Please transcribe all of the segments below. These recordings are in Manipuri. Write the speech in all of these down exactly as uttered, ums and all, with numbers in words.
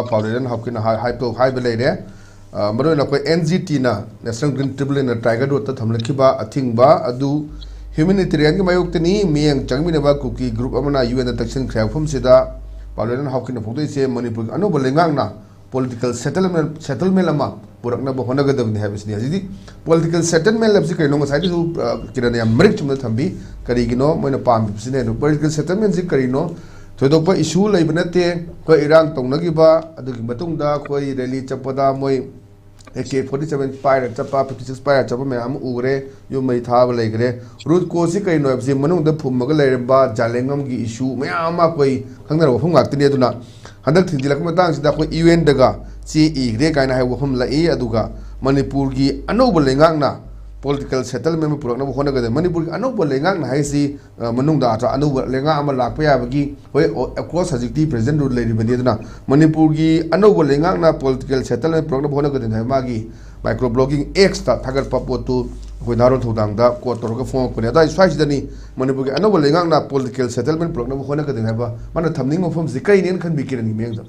ꯄꯥꯎꯂꯦꯔꯟ ꯍꯥꯎꯀꯤꯟꯅ ꯍꯥꯏ-, ꯍꯥꯏꯕ ꯍꯥꯏꯕ ꯂꯩꯔꯦ꯫ ꯑ, ꯃꯔꯨꯑꯣꯏꯅ ꯑꯩꯈꯣꯏ ꯑꯦꯟ ꯖꯤ ꯇꯤꯅ, National Green Tribunalꯅ Tiger Roadꯇ ꯊꯝꯂꯛꯈꯤꯕ ꯑꯊꯤꯡꯕ ꯑꯗꯨ humanitarianꯒꯤ ꯃꯥꯌꯣꯛꯇꯅꯤ, ꯃꯤꯠꯌꯦꯡ ꯆꯪꯃꯤꯟꯅꯕ ꯀꯨꯀꯤ group ꯑꯃꯅ ꯌꯨ ꯑꯦꯟꯗ ꯇꯛꯁꯤꯟꯈ꯭ꯔꯦ ꯍꯥꯏꯕ ꯋꯥꯐꯝꯁꯤꯗ ꯄꯥꯎꯂꯦꯔꯟ ꯍꯥꯎꯀꯤꯟꯅ ꯐꯣꯡꯗꯣꯛꯏꯁꯦ ꯃꯅꯤꯄꯨꯔꯒꯤ ꯑꯅꯧꯕ ꯂꯩꯉꯥꯛꯅ political settlement, settlement ꯑꯃ ꯄꯨꯔꯛꯅꯕ ꯍꯣꯠꯅꯒꯗꯕꯅꯤ ꯍꯥꯏꯕꯁꯤꯅꯤ꯫ ꯍꯧꯖꯤꯛꯇꯤ political settlement ꯍꯥꯏꯕꯁꯤ ꯀꯔꯤꯅꯣ? ꯉꯁꯥꯏꯗꯁꯨ, ꯑ, ꯀꯤꯔꯟꯅ ꯌꯥꯝ ꯃꯔꯤꯛ ꯆꯨꯝꯅ ꯊꯝꯕꯤ꯫ ꯀꯔꯤꯒꯤꯅꯣ ꯃꯣꯏꯅ ꯄꯥꯝꯃꯤꯕꯁꯤꯅ? ꯑꯗꯨ political settlementꯁꯤ ꯀꯔꯤꯅꯣ? ꯊꯣꯏꯗꯣꯛꯄ issue ꯂꯩꯕ ꯅꯠꯇꯦ꯫ ꯑꯩꯈꯣꯏ ꯏꯔꯥꯡ ꯇꯧꯅꯈꯤꯕ, ꯑꯗꯨꯒꯤ ꯃꯇꯨꯡꯗ ꯑꯩꯈꯣꯏ rally ꯆꯠꯄꯗ ꯃꯣꯏ ꯑꯦ ꯀꯦ forty seven ꯄꯥꯏꯔ ꯆꯠꯄ, fifty six ꯄꯥꯏꯔ ꯆꯠꯄ ꯃꯌꯥꯝ ꯑꯃ ꯎꯈ꯭ꯔꯦ, ꯌꯨꯝ ꯃꯩ ꯊꯥꯕ ꯂꯩꯈ꯭ꯔꯦ꯫ Root causeꯁꯤ ꯀꯔꯤꯅꯣ ꯍꯥꯏꯕꯁꯤ ꯃꯅꯨꯡꯗ ꯐꯨꯝꯃꯒ ꯂꯩꯔꯝꯕ ꯖꯥꯂꯦꯡꯉꯝꯒꯤ issue ꯃꯌꯥꯝ ꯑꯃ ꯑꯩꯈꯣꯏ ꯈꯪꯅꯔꯕ ꯋꯥꯐꯝ ꯉꯥꯛꯇꯅꯤ꯫ ꯑꯗꯨꯅ ꯍꯟꯗꯛ ꯊꯤꯟꯖꯤꯜꯂꯛꯄ ꯃꯇꯥꯡꯁꯤꯗ ꯑꯩꯈꯣꯏ ꯌꯨ ꯑꯦꯟꯗꯒ ꯆꯦ ꯏꯈ꯭ꯔꯦ ꯀꯥꯏꯅ ꯍꯥꯏꯕ ꯋꯥꯐꯝ ꯂꯥꯛꯏ꯫ ꯑꯗꯨꯒ ꯃꯅꯤꯄꯨꯔꯒꯤ ꯑꯅꯧꯕ ꯂꯩꯉꯥꯛꯅ political settlement ꯑꯃ ꯄꯨꯔꯛꯅꯕ ꯍꯣꯠꯅꯒꯗꯕꯅꯤ꯫ ꯃꯅꯤꯄꯨꯔꯒꯤ ꯑꯅꯧꯕ ꯂꯩꯉꯥꯛꯅ ꯍꯥꯏꯁꯤ, ꯑ, ꯃꯅꯨꯡꯗ ꯑꯇ-, ꯑꯅꯧꯕ ꯂꯩꯉꯥꯛ ꯑꯃ ꯂꯥꯛꯄ ꯌꯥꯕꯒꯤ, ꯍꯣꯏ, ꯑꯣ, of course, ꯍꯧꯖꯤꯛꯇꯤ president rule ꯂꯩꯔꯤꯕꯅꯤ꯫ ꯑꯗꯨꯅ ꯃꯅꯤꯄꯨꯔꯒꯤ ꯑꯅꯧꯕ ꯂꯩꯉꯥꯛꯅ political settlement ꯄꯨꯔꯛꯅꯕ ꯍꯣꯠꯅꯒꯗꯕꯅꯤ ꯍꯥꯏꯕ ꯃꯥꯒꯤ micro blogging Xꯇ ꯊꯥꯒꯠꯄ ꯄꯣꯠꯇꯨ ꯑꯩꯈꯣꯏ ꯅꯍꯥꯔꯣꯜ ꯊꯧꯗꯥꯡꯗ quote ꯇꯧꯔꯒ ꯐꯣꯡꯉꯛꯄꯅꯤ꯫ ꯑꯗꯨꯋꯥꯏ ꯁ꯭ꯋꯥꯏꯁꯤꯗꯅꯤ ꯃꯅꯤꯄꯨꯔꯒꯤ ꯑꯅꯧꯕ ꯂꯩꯉꯥꯛꯅ political settlement ꯄꯨꯔꯛꯅꯕ ꯍꯣꯠꯅꯒꯗꯕꯅꯤ ꯍꯥꯏꯕ ꯃꯥꯅ ꯊꯝꯅꯤꯡꯕ ꯋꯥꯐꯝꯁꯤ ꯀꯔꯤꯅꯦꯅ ꯈꯟꯕꯤ ꯀꯤꯔꯟꯒꯤ ꯃꯤꯠꯌꯦꯡꯗ?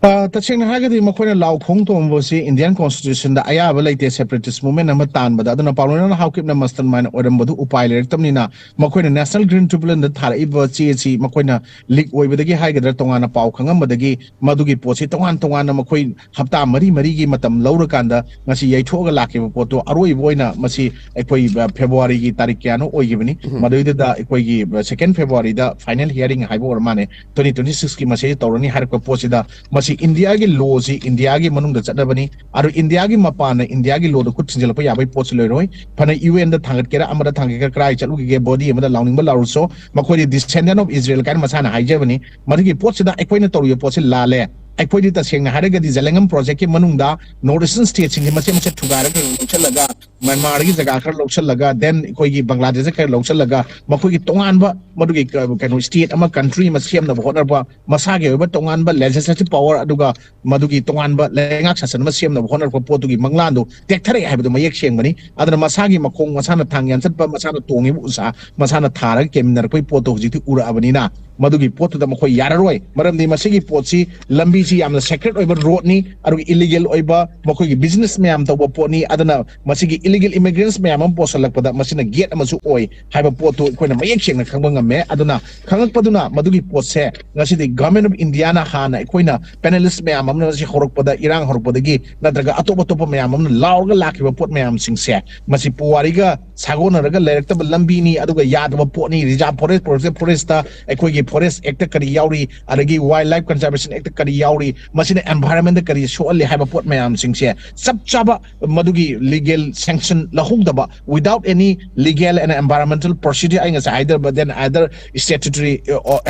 ꯑ, ꯇꯁꯦꯡꯅ ꯍꯥꯏꯔꯒꯗꯤ ꯃꯈꯣꯏꯅ ꯂꯥꯎ ꯈꯣꯡ ꯇꯣꯡꯕꯁꯤ Indian Constitutionꯗ ꯑꯌꯥꯕ ꯂꯩꯇꯦ separatist movement ꯑꯃ ꯇꯥꯟꯕꯗ꯫ ꯑꯗꯨꯅ ꯄꯥꯎꯂꯣꯅꯥꯟ ꯍꯥꯎꯀꯤꯞꯅ mastermind ꯑꯣꯏꯔꯝꯕꯗꯨ ꯎꯄꯥꯏ ꯂꯩꯔꯛꯇꯕꯅꯤꯅ ꯃꯈꯣꯏꯅ National Green Tribunalꯗ ꯊꯥꯔꯛꯏꯕ ꯆꯦ ꯑꯁꯤ ꯃꯈꯣꯏꯅ leak ꯑꯣꯏꯕꯗꯒꯤ ꯍꯥꯏꯒꯗ꯭ꯔꯥ, ꯇꯣꯉꯥꯟꯅ ꯄꯥꯎ ꯈꯪꯉꯝꯕꯗꯒꯤ ꯃꯗꯨꯒꯤ ꯄꯣꯠꯁꯤ ꯇꯣꯉꯥꯟ ꯇꯣꯉꯥꯟꯅ ꯃꯈꯣꯏ ꯍꯞꯇꯥ ꯃꯔꯤ ꯃꯔꯤꯒꯤ ꯃꯇꯝ ꯂꯧꯔꯀꯥꯟꯗ ꯉꯁꯤ ꯌꯩꯊꯣꯛꯑꯒ ꯂꯥꯛꯈꯤꯕ ꯄꯣꯠꯇꯣ ꯑꯔꯣꯏꯕ ꯑꯣꯏꯅ ꯃꯁꯤ ꯑꯩꯈꯣꯏ, ꯑ, Februaryꯒꯤ ꯇꯥꯔꯤꯛ ꯀꯌꯥꯅꯣ ꯑꯣꯏꯈꯤꯕꯅꯤ꯫ ꯎꯝ꯫ ꯃꯗꯨꯏꯗꯨꯗ ꯑꯩꯈꯣꯏꯒꯤ, ꯑ, second Februaryꯗ final hearing ꯍꯥꯏꯕ ꯑꯣꯏꯔ ꯃꯥꯜꯂꯦ꯫ Twenty twenty sixꯀꯤ ꯃꯁꯤꯗ ꯇꯧꯔꯅꯤ ꯍꯥꯏꯔꯛꯄ ꯄꯣꯠꯁꯤꯗ, ꯃꯁꯤ ꯏꯟꯗꯤꯌꯥꯒꯤ lawꯁꯤ ꯏꯟꯗꯤꯌꯥꯒꯤ ꯃꯅꯨꯡꯗ ꯆꯠꯅꯕꯅꯤ꯫ ꯑꯗꯨ ꯏꯟꯗꯤꯌꯥꯒꯤ ꯃꯄꯥꯟꯅ ꯏꯟꯗꯤꯌꯥꯒꯤ lawꯗ ꯈꯨꯠ ꯊꯤꯟꯖꯤꯜꯂꯛꯄ ꯌꯥꯕꯒꯤ ꯄꯣꯠꯁꯤ ꯂꯩꯔꯣꯏ꯫ ꯐꯅ ꯌꯨ ꯑꯦꯟꯗ ꯊꯥꯡꯒꯠꯀꯦꯔꯥ, ꯑꯃꯗ ꯊꯥꯡꯒꯠꯀꯦꯔꯥ, ꯀꯔꯥꯏ ꯆꯠꯂꯨꯒꯦ, body ꯑꯃꯗ ꯂꯥꯎꯅꯤꯡꯕ ꯂꯥꯎꯔꯨꯁꯣ, ꯃꯈꯣꯏꯗꯤ descendant of Israel ꯀꯥꯏꯅ ꯃꯁꯥꯅ ꯍꯥꯏꯖꯕꯅꯤ꯫ ꯃꯗꯨꯒꯤ ꯄꯣꯠꯁꯤꯗ ꯑꯩꯈꯣꯏꯅ ꯇꯧꯔꯤꯕ ꯄꯣꯠꯁꯤ ꯂꯥꯜꯂꯦ꯫ ꯑꯩꯈꯣꯏꯗꯤ ꯇꯁꯦꯡꯅ ꯍꯥꯏꯔꯒꯗꯤ ꯖꯂꯦꯡꯉꯝ projectꯀꯤ ꯃꯅꯨꯡꯗ North Eastern stateꯁꯤꯡꯁꯦ ꯃꯆꯦꯠ ꯃꯆꯦꯠ ꯊꯨꯒꯥꯏꯔꯒ ꯂꯧꯁꯤꯜꯂꯒ, ꯃ꯭ꯌꯥꯟꯃꯥꯔꯗꯒꯤ ꯖꯒꯥ ꯈꯔ ꯂꯧꯁꯤꯜꯂꯒ, then ꯑꯩꯈꯣꯏꯒꯤ ꯕꯪꯒ꯭ꯂꯥꯗꯦꯁꯇ ꯈꯔ ꯂꯧꯁꯤꯜꯂꯒ, ꯃꯈꯣꯏꯒꯤ ꯇꯣꯉꯥꯟꯕ ꯃꯗꯨꯒꯤ ꯀ-, ꯀꯩꯅꯣ, state ꯑꯃ, country ꯑꯃ ꯁꯦꯝꯅꯕ ꯍꯣꯠꯅꯔꯛꯄ, ꯃꯁꯥꯒꯤ ꯑꯣꯏꯕ ꯇꯣꯉꯥꯟꯕ legislative power, ꯑꯗꯨꯒ ꯃꯗꯨꯒꯤ ꯇꯣꯉꯥꯟꯕ ꯂꯩꯉꯥꯛ ꯁꯥꯁꯟ ꯑꯃ ꯁꯦꯝꯅꯕ ꯍꯣꯠꯅꯔꯛꯄ ꯄꯣꯠꯇꯨꯒꯤ ꯃꯪꯂꯥꯟꯗꯨ ꯇꯦꯛꯊꯔꯛꯑꯦ ꯍꯥꯏꯕꯗꯨ ꯃꯌꯦꯛ ꯁꯦꯡꯕꯅꯤ꯫ ꯑꯗꯨꯅ ꯃꯁꯥꯒꯤ ꯃꯈꯣꯡ, ꯃꯁꯥꯅ ꯊꯥꯡ ꯌꯥꯟꯊꯠꯄ, ꯃꯁꯥꯅ ꯇꯣꯡꯉꯤꯕ ꯎꯁꯥ, ꯃꯁꯥꯅ ꯊꯥꯔꯒ ꯀꯦꯃꯤꯟꯅꯔꯛꯄꯒꯤ ꯄꯣꯠꯇꯣ ꯍꯧꯖꯤꯛꯇꯤ ꯎꯔꯛꯑꯕꯅꯤꯅ, ꯃꯗꯨꯒꯤ ꯄꯣꯠꯇꯨꯗ ꯃꯈꯣꯏ ꯌꯥꯔꯔꯣꯏ꯫ ꯃꯔꯝꯗꯤ ꯃꯁꯤꯒꯤ ꯄꯣꯠꯁꯤ ꯂꯝꯕꯤ ꯃꯁꯤ ꯌꯥꯝꯅ ꯁꯦꯀ꯭ꯔꯦꯠ ꯑꯣꯏꯕ ꯔꯣꯗꯅꯤ, ꯑꯗꯨꯒ ꯏꯂꯤꯒꯦꯜ ꯑꯣꯏꯕ ꯃꯈꯣꯏꯒꯤ ꯕꯤꯖꯤꯅꯦꯁ ꯃꯌꯥꯝ ꯇꯧꯕ ꯄꯣꯠꯅꯤ꯫ ꯑꯗꯨꯅ ꯃꯁꯤꯒꯤ ꯏꯂꯤꯒꯦꯜ ꯏꯃꯤꯒ꯭ꯔꯦꯟꯁ ꯃꯌꯥꯝ ꯑꯃ ꯄꯣꯠꯁꯜꯂꯛꯄꯗ ꯃꯁꯤꯅ ꯒꯦꯠ ꯑꯃꯁꯨ ꯑꯣꯏ ꯍꯥꯏꯕ ꯄꯣꯠꯇꯨ ꯑꯩꯈꯣꯏꯅ ꯃꯌꯦꯛ ꯁꯦꯡꯅ ꯈꯪꯕ ꯉꯝꯃꯦ꯫ ꯑꯗꯨꯅ ꯈꯪꯉꯛꯄꯗꯨꯅ ꯃꯗꯨꯒꯤ ꯄꯣꯠꯁꯦ ꯉꯁꯤꯗꯤ ꯒꯚꯔꯟꯃꯦꯟ ꯑꯣꯐ ꯏꯟꯗꯤꯌꯥꯅ ꯍꯥꯟꯅ ꯑꯩꯈꯣꯏꯅ ꯄꯦꯅꯦꯂꯤꯁ ꯃꯌꯥꯝ ꯑꯃꯅ ꯁꯤ ꯍꯧꯔꯛꯄꯗ, ꯏꯔꯥꯡ ꯍꯧꯔꯛꯄꯗꯒꯤ ꯅꯠꯇ꯭ꯔꯒ ꯑꯇꯣꯞ ꯑꯇꯣꯞꯄ ꯃꯌꯥꯝ ꯑꯃꯅ ꯂꯥꯎꯔꯒ ꯂꯥꯛꯈꯤꯕ ꯄꯣꯠ ꯃꯌꯥꯝꯁꯤꯡꯁꯦ ꯃꯁꯤ ꯄꯨꯋꯥꯔꯤꯒ ꯁꯥꯒꯣꯟꯅꯔꯒ ꯂꯩꯔꯛꯇꯕ ꯂꯝꯕꯤꯅꯤ꯫ ꯑꯗꯨꯒ ꯌꯥꯗꯕ ꯄꯣꯠꯅꯤ꯫ ꯔꯤꯖꯥꯔꯚ ꯐꯣꯔꯦꯁ, ꯄ꯭ꯔꯣꯇꯦꯛꯇꯦꯗ ꯐꯣꯔꯦꯁꯇ ꯑꯩꯈꯣꯏꯒꯤ ꯐꯣꯔꯦꯁ ꯑꯦꯛꯇ ꯀꯔꯤ ꯌꯥꯎꯔꯤ, ꯑꯗꯒꯤ ꯋꯥꯏꯜ ꯂꯥꯏꯐ ꯀꯟꯖꯥꯔꯚꯦꯁꯟ ꯑꯦꯛꯇ ꯀꯔꯤ ꯌꯥꯎꯔꯤ, ꯃꯁꯤꯅ ꯑꯦꯟꯚꯥꯏꯔꯟꯃꯦꯟꯗ ꯀꯔꯤ ꯁꯣꯛꯍꯜꯂꯤ ꯍꯥꯏꯕ ꯄꯣꯠ ꯃꯌꯥꯝꯁꯤꯡꯁꯦ ꯆꯞ ꯆꯥꯕ ꯃꯗꯨꯒꯤ ꯂꯤꯒꯦꯜ ꯁꯦꯡꯁꯟ ꯂꯧꯍꯧꯗꯕ, without any legal and environmental procedure, ꯑꯩ ꯉꯁꯥꯏ ꯍꯥꯏꯗꯕ, then other statutory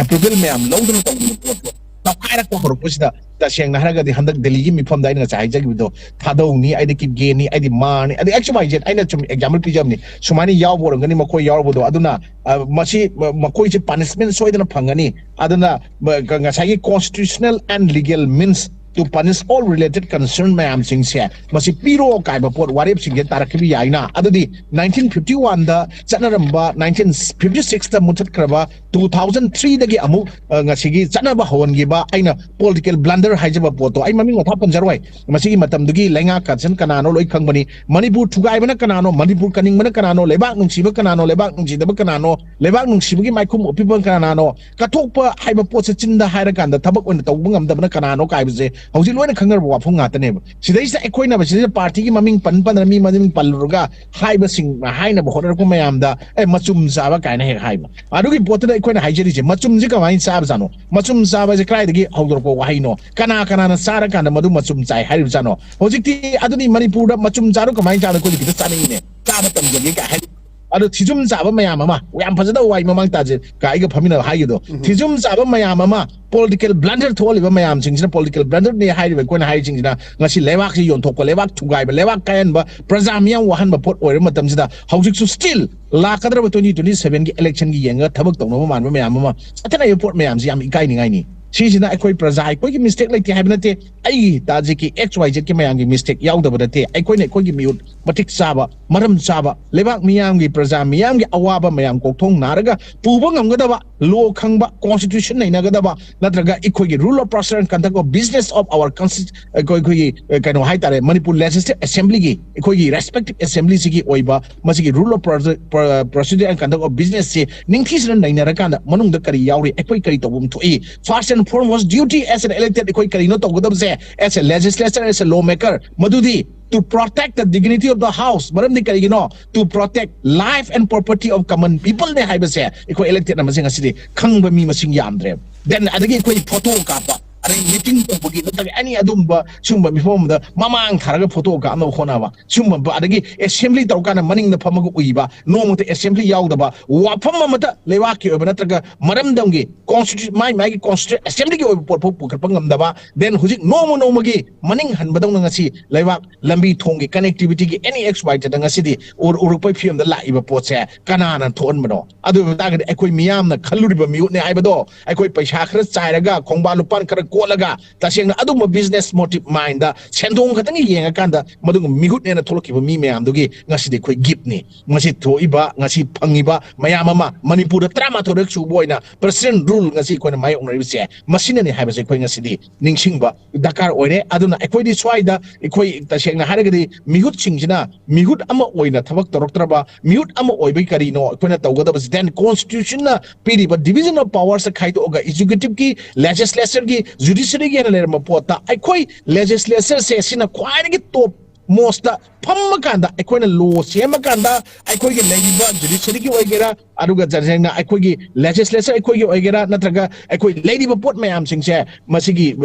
approval ꯃꯌꯥꯝ ꯂꯧꯗꯅ ꯇꯧꯕ ꯄꯣꯠꯇꯣ ꯇꯧꯈꯥꯏꯔꯛꯄ ꯍꯧꯔꯛꯄꯁꯤꯗ, ꯇꯁꯦꯡꯅ ꯍꯥꯏꯔꯒꯗꯤ ꯍꯟꯗꯛ ꯗꯦꯜꯂꯤꯒꯤ ꯃꯤꯐꯝꯗ ꯑꯩꯅ ꯉꯁꯥꯏ ꯍꯥꯏꯖꯈꯤꯕꯗꯣ, ꯊꯥꯗꯧꯅꯤ, ꯑꯩꯗꯤ ꯀꯤꯠꯒꯦꯅꯤ, ꯑꯩꯗꯤ ꯃꯥꯔꯅꯤ, ꯑꯗꯩ X Y Z, ꯑꯩꯅ ꯁꯨꯝ ꯑꯦꯛꯖꯥꯝꯄꯜ ꯄꯤꯖꯕꯅꯤ, ꯁꯨꯃꯥꯏꯅ ꯌꯥꯎꯕ ꯑꯣꯏꯔꯝꯒꯅꯤ ꯃꯈꯣꯏ ꯌꯥꯎꯔꯕꯗꯣ꯫ ꯑꯗꯨꯅ ꯑ, ꯃꯁꯤ ꯃ-, ꯃꯈꯣꯏꯁꯦ ꯄꯅꯤꯁꯃꯦꯟ ꯁꯣꯏꯗꯅ ꯐꯪꯒꯅꯤ꯫ ꯑꯗꯨꯅ ꯃ-, ꯀ-, ꯉꯁꯥꯏꯒꯤ constitutional and legal means to punish all related concern ꯃꯌꯥꯝꯁꯤꯡꯁꯦ ꯃꯁꯤ ꯄꯤꯔꯣ ꯀꯥꯏꯕ ꯄꯣꯠ ꯋꯥꯔꯦꯞꯁꯤꯡꯁꯦ ꯇꯥꯔꯛꯈꯤꯕ ꯌꯥꯏꯅ꯫ ꯑꯗꯨꯗꯤ ꯅꯥꯏꯟꯇꯤꯟ ꯐꯤꯐꯇꯤ ꯋꯥꯟꯗ ꯆꯠꯅꯔꯝꯕ, ꯅꯥꯏꯟꯇꯤꯟ ꯐꯤꯐꯇꯤ ꯁꯤꯛꯁꯇ ꯃꯨꯊꯠꯈ꯭ꯔꯕ, ꯇꯨ ꯊꯥꯎꯖꯟ ꯊ꯭ꯔꯤꯗꯒꯤ ꯑꯃꯨꯛ, ꯑ, ꯉꯁꯤꯒꯤ ꯆꯠꯅꯕ ꯍꯧꯍꯟꯈꯤꯕ ꯑꯩꯅ ꯄꯣꯂꯤꯇꯤꯀꯦꯜ ꯕ꯭ꯂꯟꯗꯔ ꯍꯥꯏꯖꯕ ꯄꯣꯠꯇꯣ ꯑꯩ ꯃꯃꯤꯡ ꯃꯊꯥ ꯄꯟꯖꯔꯣꯏ꯫ ꯃꯁꯤꯒꯤ ꯃꯇꯝꯗꯨꯒꯤ ꯂꯩꯉꯥꯛ ꯀꯟꯁꯟ ꯀꯅꯥꯅꯣ ꯂꯣꯏ ꯈꯪꯕꯅꯤ꯫ ꯃꯅꯤꯄꯨꯔ ꯊꯨꯒꯥꯏꯕꯅ ꯀꯅꯥꯅꯣ, ꯃꯅꯤꯄꯨꯔ ꯀꯟꯅꯤꯡꯕꯅ ꯀꯅꯥꯅꯣ, ꯂꯩꯕꯥꯛ ꯅꯨꯡꯁꯤꯕ ꯀꯅꯥꯅꯣ, ꯂꯩꯕꯥꯛ ꯅꯨꯡꯁꯤꯗꯕ ꯀꯅꯥꯅꯣ, ꯂꯩꯕꯥꯛ ꯅꯨꯡꯁꯤꯕꯒꯤ ꯃꯥꯏꯈꯨꯝ ꯎꯞꯄꯤꯕ ꯀꯅꯥꯅꯣ, ꯀꯠꯊꯣꯛꯄ ꯍꯥꯏꯕ ꯄꯣꯠꯁꯦ ꯆꯤꯟꯗ ꯍꯥꯏꯔꯀꯥꯟꯗ ꯊꯕꯛ ꯑꯣꯏꯅ ꯇꯧꯕ ꯉꯝꯗꯕꯅ ꯀꯅꯥꯅꯣ ꯀꯥꯏꯕꯁꯦ ꯍꯧꯖꯤꯛ ꯂꯣꯏꯅ ꯈꯪꯅꯔꯕ ꯋꯥꯐꯝ ꯉꯥꯛꯇꯅꯦꯕ꯫ ꯁꯤꯗꯩꯁꯤꯗ ꯑꯩꯈꯣꯏꯅ ꯁꯤꯗꯩꯁꯤꯗ ꯄꯥꯔꯇꯤꯒꯤ ꯃꯃꯤꯡ ꯄꯟ ꯄꯟꯗꯅ ꯃꯤ ꯃꯃꯤꯡ ꯄꯜꯂꯨꯔꯒ ꯍꯥꯏꯕꯁꯤꯡ ꯍꯥꯏꯅꯕ ꯍꯣꯠꯅꯔꯛꯄ ꯃꯌꯥꯝꯗ, "ꯑꯦ, ꯃꯆꯨꯝ ꯆꯥꯕ" ꯀꯥꯏꯅ ꯍꯦꯛ ꯍꯥꯏꯕ꯫ ꯑꯗꯨꯒꯤ ꯄꯣꯠꯇꯨꯗ ꯑꯩꯈꯣꯏꯅ ꯍꯥꯏꯖꯔꯤꯁꯦ, ꯃꯆꯨꯝꯁꯦ ꯀꯃꯥꯏꯅ ꯆꯥꯕꯖꯥꯠꯅꯣ? ꯃꯆꯨꯝ ꯆꯥꯕꯁꯦ ꯀꯗꯥꯏꯗꯒꯤ ꯍꯧꯗꯣꯔꯛꯄ ꯋꯥꯍꯩꯅꯣ? ꯀꯅꯥ ꯀꯅꯥꯅ ꯆꯥꯔꯀꯥꯟꯗ ꯃꯗꯨ ꯃꯆꯨꯝ ꯆꯥꯏ ꯍꯥꯏꯔꯤꯕꯖꯥꯠꯅꯣ? ꯍꯧꯖꯤꯛꯇꯤ ꯑꯗꯨꯗꯤ ꯃꯅꯤꯄꯨꯔꯗ ꯃꯆꯨꯝ ꯆꯥꯔꯣ ꯀꯃꯥꯏꯅ ꯆꯥꯕꯅꯣ? ꯑꯩꯈꯣꯏꯗꯤ ꯈꯤꯇ ꯆꯥꯅꯤꯡꯉꯤꯅꯦ, ꯆꯥꯕ ꯇꯝꯖꯒꯦ ꯀꯥꯏ ꯍꯥꯏ꯫ ꯑꯗꯣ ꯊꯤꯖꯨꯝ ꯆꯥꯕ ꯃꯌꯥꯝ ꯑꯃ, ꯌꯥꯝ ꯐꯖꯅ ꯋꯥꯏ ꯃꯃꯥꯡ ꯇꯥꯁꯦ ꯀꯥꯏꯒ ꯐꯝꯃꯤꯟꯅꯕ ꯍꯥꯏꯒꯤꯗꯣ, ꯎꯝ꯫ ꯊꯤꯖꯨꯝ ꯆꯥꯕ ꯃꯌꯥꯝ ꯑꯃ, ꯄꯣꯂꯤꯇꯤꯀꯦꯜ ꯕ꯭ꯂꯟꯗꯔ ꯊꯣꯛꯍꯜꯂꯤꯕ ꯃꯌꯥꯝꯁꯤꯡꯁꯤꯅ, ꯄꯣꯂꯤꯇꯤꯀꯦꯜ ꯕ꯭ꯂꯟꯗꯔꯅꯦ ꯍꯥꯏꯔꯤꯕ ꯑꯩꯈꯣꯏꯅ ꯍꯥꯏꯔꯤꯁꯤꯡꯁꯤꯅ ꯉꯁꯤ ꯂꯩꯕꯥꯛꯁꯤ ꯌꯣꯟꯊꯣꯛꯄ, ꯂꯩꯕꯥꯛ ꯊꯨꯒꯥꯏꯕ, ꯂꯩꯕꯥꯛ ꯀꯥꯏꯍꯟꯕ, ꯄ꯭ꯔꯖꯥ ꯃꯤꯌꯥꯝ ꯋꯥꯍꯟꯕ ꯄꯣꯠ ꯑꯣꯏꯔꯕ ꯃꯇꯝꯁꯤꯗ ꯍꯧꯖꯤꯛꯁꯨ ꯁ꯭ꯇꯤꯜ ꯂꯥꯛꯀꯗꯧꯔꯕ ꯇ꯭ꯋꯦꯟꯇꯤ ꯇ꯭ꯋꯦꯟꯇꯤ ꯁꯚꯦꯟꯒꯤ ꯏꯂꯦꯛꯁꯟꯒꯤ ꯌꯦꯡꯉꯒ ꯊꯕꯛ ꯇꯧꯅꯕ ꯃꯥꯟꯕ ꯃꯌꯥꯝ ꯑꯃ ꯆꯠꯊꯅꯔꯤꯕ ꯄꯣꯠ ꯃꯌꯥꯝꯁꯤ ꯌꯥꯝ ꯏꯀꯥꯏꯅꯤꯡꯉꯥꯏꯅꯤ꯫ ꯁꯤꯁꯤꯅ ꯑꯩꯈꯣꯏ ꯄ꯭ꯔꯖꯥ, ꯑꯩꯈꯣꯏꯒꯤ ꯃꯤꯁꯇꯦꯛ ꯂꯩꯇꯦ ꯍꯥꯏꯕ ꯅꯠꯇꯦ, ꯑꯩꯒꯤ ꯇꯥꯖꯤꯛꯀꯤ X Y Zꯀꯤ ꯃꯌꯥꯝꯒꯤ ꯃꯤꯁꯇꯦꯛ ꯌꯥꯎꯗꯕ ꯅꯠꯇꯦ꯫ ꯑꯩꯈꯣꯏꯅ ꯑꯩꯈꯣꯏꯒꯤ ꯃꯤꯍꯨꯠ ꯃꯇꯤꯛ ꯆꯥꯕ ꯃꯔꯝ ꯆꯥꯕ, ꯂꯩꯕꯥꯛ ꯃꯤꯌꯥꯝꯒꯤ, ꯄ꯭ꯔꯖꯥ ꯃꯤꯌꯥꯝꯒꯤ ꯑꯋꯥꯕ ꯃꯌꯥꯝ ꯀꯣꯛꯊꯣꯡ ꯅꯥꯔꯒ ꯄꯨꯕ ꯉꯝꯒꯗꯕ, ꯂꯣ ꯈꯪꯕ, ꯀꯣꯟꯁꯇꯤꯇ꯭ꯌꯨꯁꯟ ꯅꯩꯅꯒꯗꯕ, ꯅꯠꯇ꯭ꯔꯒ ꯑꯩꯈꯣꯏꯒꯤ rule of procedure and conduct of business of our consti- ꯑꯩꯈꯣꯏ ꯑꯩꯈꯣꯏꯒꯤ ꯀꯩꯅꯣ ꯍꯥꯏꯇꯥꯔꯦ, ꯃꯅꯤꯄꯨꯔ ꯂꯦꯖꯤꯁꯂꯦꯇꯤꯚ ꯑꯦꯁꯦꯝꯕ꯭ꯂꯤꯒꯤ, ꯑꯩꯈꯣꯏꯒꯤ ꯔꯦꯁꯄꯦꯛꯇꯤꯚ ꯑꯦꯁꯦꯝꯕ꯭ꯂꯤꯁꯤꯒꯤ ꯑꯣꯏꯕ ꯃꯁꯤꯒꯤ rule of procedure and conduct of businessꯁꯤ ꯅꯤꯡꯊꯤꯖꯅ ꯅꯩꯅꯔꯀꯥꯟꯗ ꯃꯅꯨꯡꯗ ꯀꯔꯤ ꯌꯥꯎꯔꯤ, ꯑꯩꯈꯣꯏ ꯀꯔꯤ ꯇꯧꯐꯝ ꯊꯣꯛꯏ, first and foremost duty as an elected ꯑꯩꯈꯣꯏ ꯀꯔꯤꯅꯣ ꯇꯧꯒꯗꯕꯁꯦ, as a legislator, as a lawmaker, ꯃꯗꯨꯗꯤ to protect the dignity of the house꯫ ꯃꯔꯝꯗꯤ ꯀꯔꯤꯒꯤꯅꯣ? To protect life and property of common peopleꯅꯦ ꯍꯥꯏꯕꯁꯦ ꯑꯩꯈꯣꯏ ꯏꯂꯦꯛꯇꯦꯗ ꯑꯃꯁꯤꯡ ꯑꯁꯤꯗꯤ ꯈꯪꯕ ꯃꯤ ꯃꯁꯤꯡ ꯌꯥꯝꯗ꯭ꯔꯦꯕ꯫ Then ꯑꯗꯒꯤ ꯑꯩꯈꯣꯏ ꯐꯣꯇꯣ ꯀꯥꯞꯄ, ꯑꯗꯩ ꯃꯤꯇꯤꯡ ꯇꯧꯕꯒꯤ ꯅꯠꯇ꯭ꯔꯒ ꯑꯦꯅꯤ ꯑꯗꯨꯝꯕ ꯁꯨꯝꯕ ꯃꯤꯐꯝ ꯑꯃꯗ ꯃꯃꯥꯡ ꯊꯥꯔꯒ ꯐꯣꯇꯣ ꯀꯥꯞꯅꯕ ꯍꯣꯠꯅꯕ, ꯁꯨꯝꯕ ꯑꯗꯒꯤ ꯑꯦꯁꯦꯝꯕ꯭ꯂꯤ ꯇꯧꯔꯀꯥꯟꯗ ꯃꯅꯤꯡꯗ ꯐꯝꯃꯒ ꯎꯏꯕ, ꯅꯣꯡꯃꯇ ꯑꯦꯁꯦꯝꯕ꯭ꯂꯤ ꯌꯥꯎꯗꯕ, ꯋꯥꯐꯝ ꯑꯃꯇ ꯂꯩꯕꯥꯛꯀꯤ ꯑꯣꯏꯕ ꯅꯠꯇ꯭ꯔꯒ ꯃꯔꯝꯗꯝꯒꯤ ꯀꯣꯟꯁꯇꯤꯇ꯭ꯌꯨ ꯃꯥꯏ ꯃꯥꯏꯒꯤ ꯀꯣꯟꯁꯇꯤꯇ꯭ꯌꯨ ꯑꯦꯁꯦꯝꯕ꯭ꯂꯤꯒꯤ ꯑꯣꯏꯕ ꯄꯣꯠ ꯐꯥꯎ ꯄꯨꯈꯠꯄ ꯉꯝꯗꯕ, then ꯍꯧꯖꯤꯛ ꯅꯣꯡꯃ ꯅꯣꯡꯃꯒꯤ ꯃꯅꯤꯡ ꯍꯟꯕꯗꯧꯅ ꯉꯁꯤ ꯂꯩꯕꯥꯛ ꯂꯝꯕꯤ ꯊꯣꯡꯒꯤ connectivityꯒꯤ any X Y Zꯗ ꯉꯁꯤꯗꯤ ꯎꯔ- ꯎꯔꯛꯄꯒꯤ ꯐꯤꯕꯝꯗ ꯂꯥꯛꯏꯕ ꯄꯣꯠꯁꯦ ꯀꯅꯥꯅ ꯊꯣꯛꯍꯟꯕꯅꯣ? ꯑꯗꯨ ꯑꯣꯏꯕ ꯇꯥꯔꯒꯗꯤ ꯑꯩꯈꯣꯏ ꯃꯤꯌꯥꯝꯅ ꯈꯜꯂꯨꯔꯤꯕ ꯃꯤꯍꯨꯠꯅꯦ ꯍꯥꯏꯕꯗꯣ, ꯑꯩꯈꯣꯏ ꯄꯩꯁꯥ ꯈꯔ ꯆꯥꯏꯔꯒ ꯈꯣꯡꯕꯥꯟ ꯂꯨꯄꯥꯟ ꯈꯔ ꯀꯣꯠꯂꯒ ꯇꯁꯦꯡꯅ ꯑꯗꯨꯝꯕ business motive mindꯗ ꯁꯦꯟꯗꯣꯡ ꯈꯛꯇꯪ ꯌꯦꯡꯉꯀꯥꯟꯗ ꯃꯗꯨꯒꯨꯝꯕ ꯃꯤꯍꯨꯠꯅꯦꯅ ꯊꯣꯛꯂꯛꯈꯤꯕ ꯃꯤ ꯃꯌꯥꯝꯗꯨꯒꯤ ꯉꯁꯤꯗꯤ ꯑꯩꯈꯣꯏ giftꯅꯤ꯫ ꯉꯁꯤ ꯊꯣꯛꯏꯕ, ꯉꯁꯤ ꯐꯪꯉꯤꯕ ꯃꯌꯥꯝ ꯑꯃ ꯃꯅꯤꯄꯨꯔꯗ ꯇꯔꯥꯃꯥꯊꯣꯏꯔꯛ ꯁꯨꯕ ꯑꯣꯏꯅ president rule ꯉꯁꯤ ꯑꯩꯈꯣꯏꯅ ꯃꯥꯌꯣꯛꯅꯔꯤꯕꯁꯦ ꯃꯁꯤꯅꯅꯤ ꯍꯥꯏꯕꯁꯦ ꯑꯩꯈꯣꯏ ꯉꯁꯤꯗꯤ ꯅꯤꯡꯁꯤꯡꯕ ꯗꯔꯀꯥꯔ ꯑꯣꯏꯔꯦ꯫ ꯑꯗꯨꯅ ꯑꯩꯈꯣꯏꯗꯤ ꯁ꯭ꯋꯥꯏꯗ ꯑꯩꯈꯣꯏ ꯇꯁꯦꯡꯅ ꯍꯥꯏꯔꯒꯗꯤ ꯃꯤꯍꯨꯠꯁꯤꯡꯁꯤꯅ ꯃꯤꯍꯨꯠ ꯑꯃ ꯑꯣꯏꯅ ꯊꯕꯛ ꯇꯧꯔꯛꯇ꯭ꯔꯕ, ꯃꯤꯍꯨꯠ ꯑꯃ ꯑꯣꯏꯕꯒꯤ ꯀꯔꯤꯅꯣ ꯑꯩꯈꯣꯏꯅ ꯇꯧꯒꯗꯕꯁꯦ? Then constitutionꯅ ꯄꯤꯔꯤꯕ division of powersꯇ ꯈꯥꯏꯗꯣꯛꯑꯒ executiveꯀꯤ, legislatureꯒꯤ, judiciaryꯒꯤ ꯍꯥꯏꯅ ꯂꯩꯔꯝꯕ ꯄꯣꯠꯇ ꯑꯩꯈꯣꯏ legislatureꯁꯦ ꯁꯤꯅ ꯈ꯭ꯋꯥꯏꯗꯒꯤ top mostꯇ ꯐꯝꯃ ꯀꯥꯟꯗ, ꯑꯩꯈꯣꯏꯅ law ꯁꯦꯝꯃ ꯀꯥꯟꯗ, ꯑꯩꯈꯣꯏꯒꯤ ꯂꯩꯔꯤꯕ judiciaryꯒꯤ ꯑꯣꯏꯒꯦꯔꯥ, ꯑꯗꯨꯒ ꯇꯁꯦꯡꯅ ꯑꯩꯈꯣꯏꯒꯤ legislature ꯑꯩꯈꯣꯏꯒꯤ ꯑꯣꯏꯒꯦꯔꯥ, ꯅꯠꯇ꯭ꯔꯒ ꯑꯩꯈꯣꯏ ꯂꯩꯔꯤꯕ ꯄꯣꯠ ꯃꯌꯥꯝꯁꯤꯡꯁꯦ ꯃꯁꯤꯒꯤ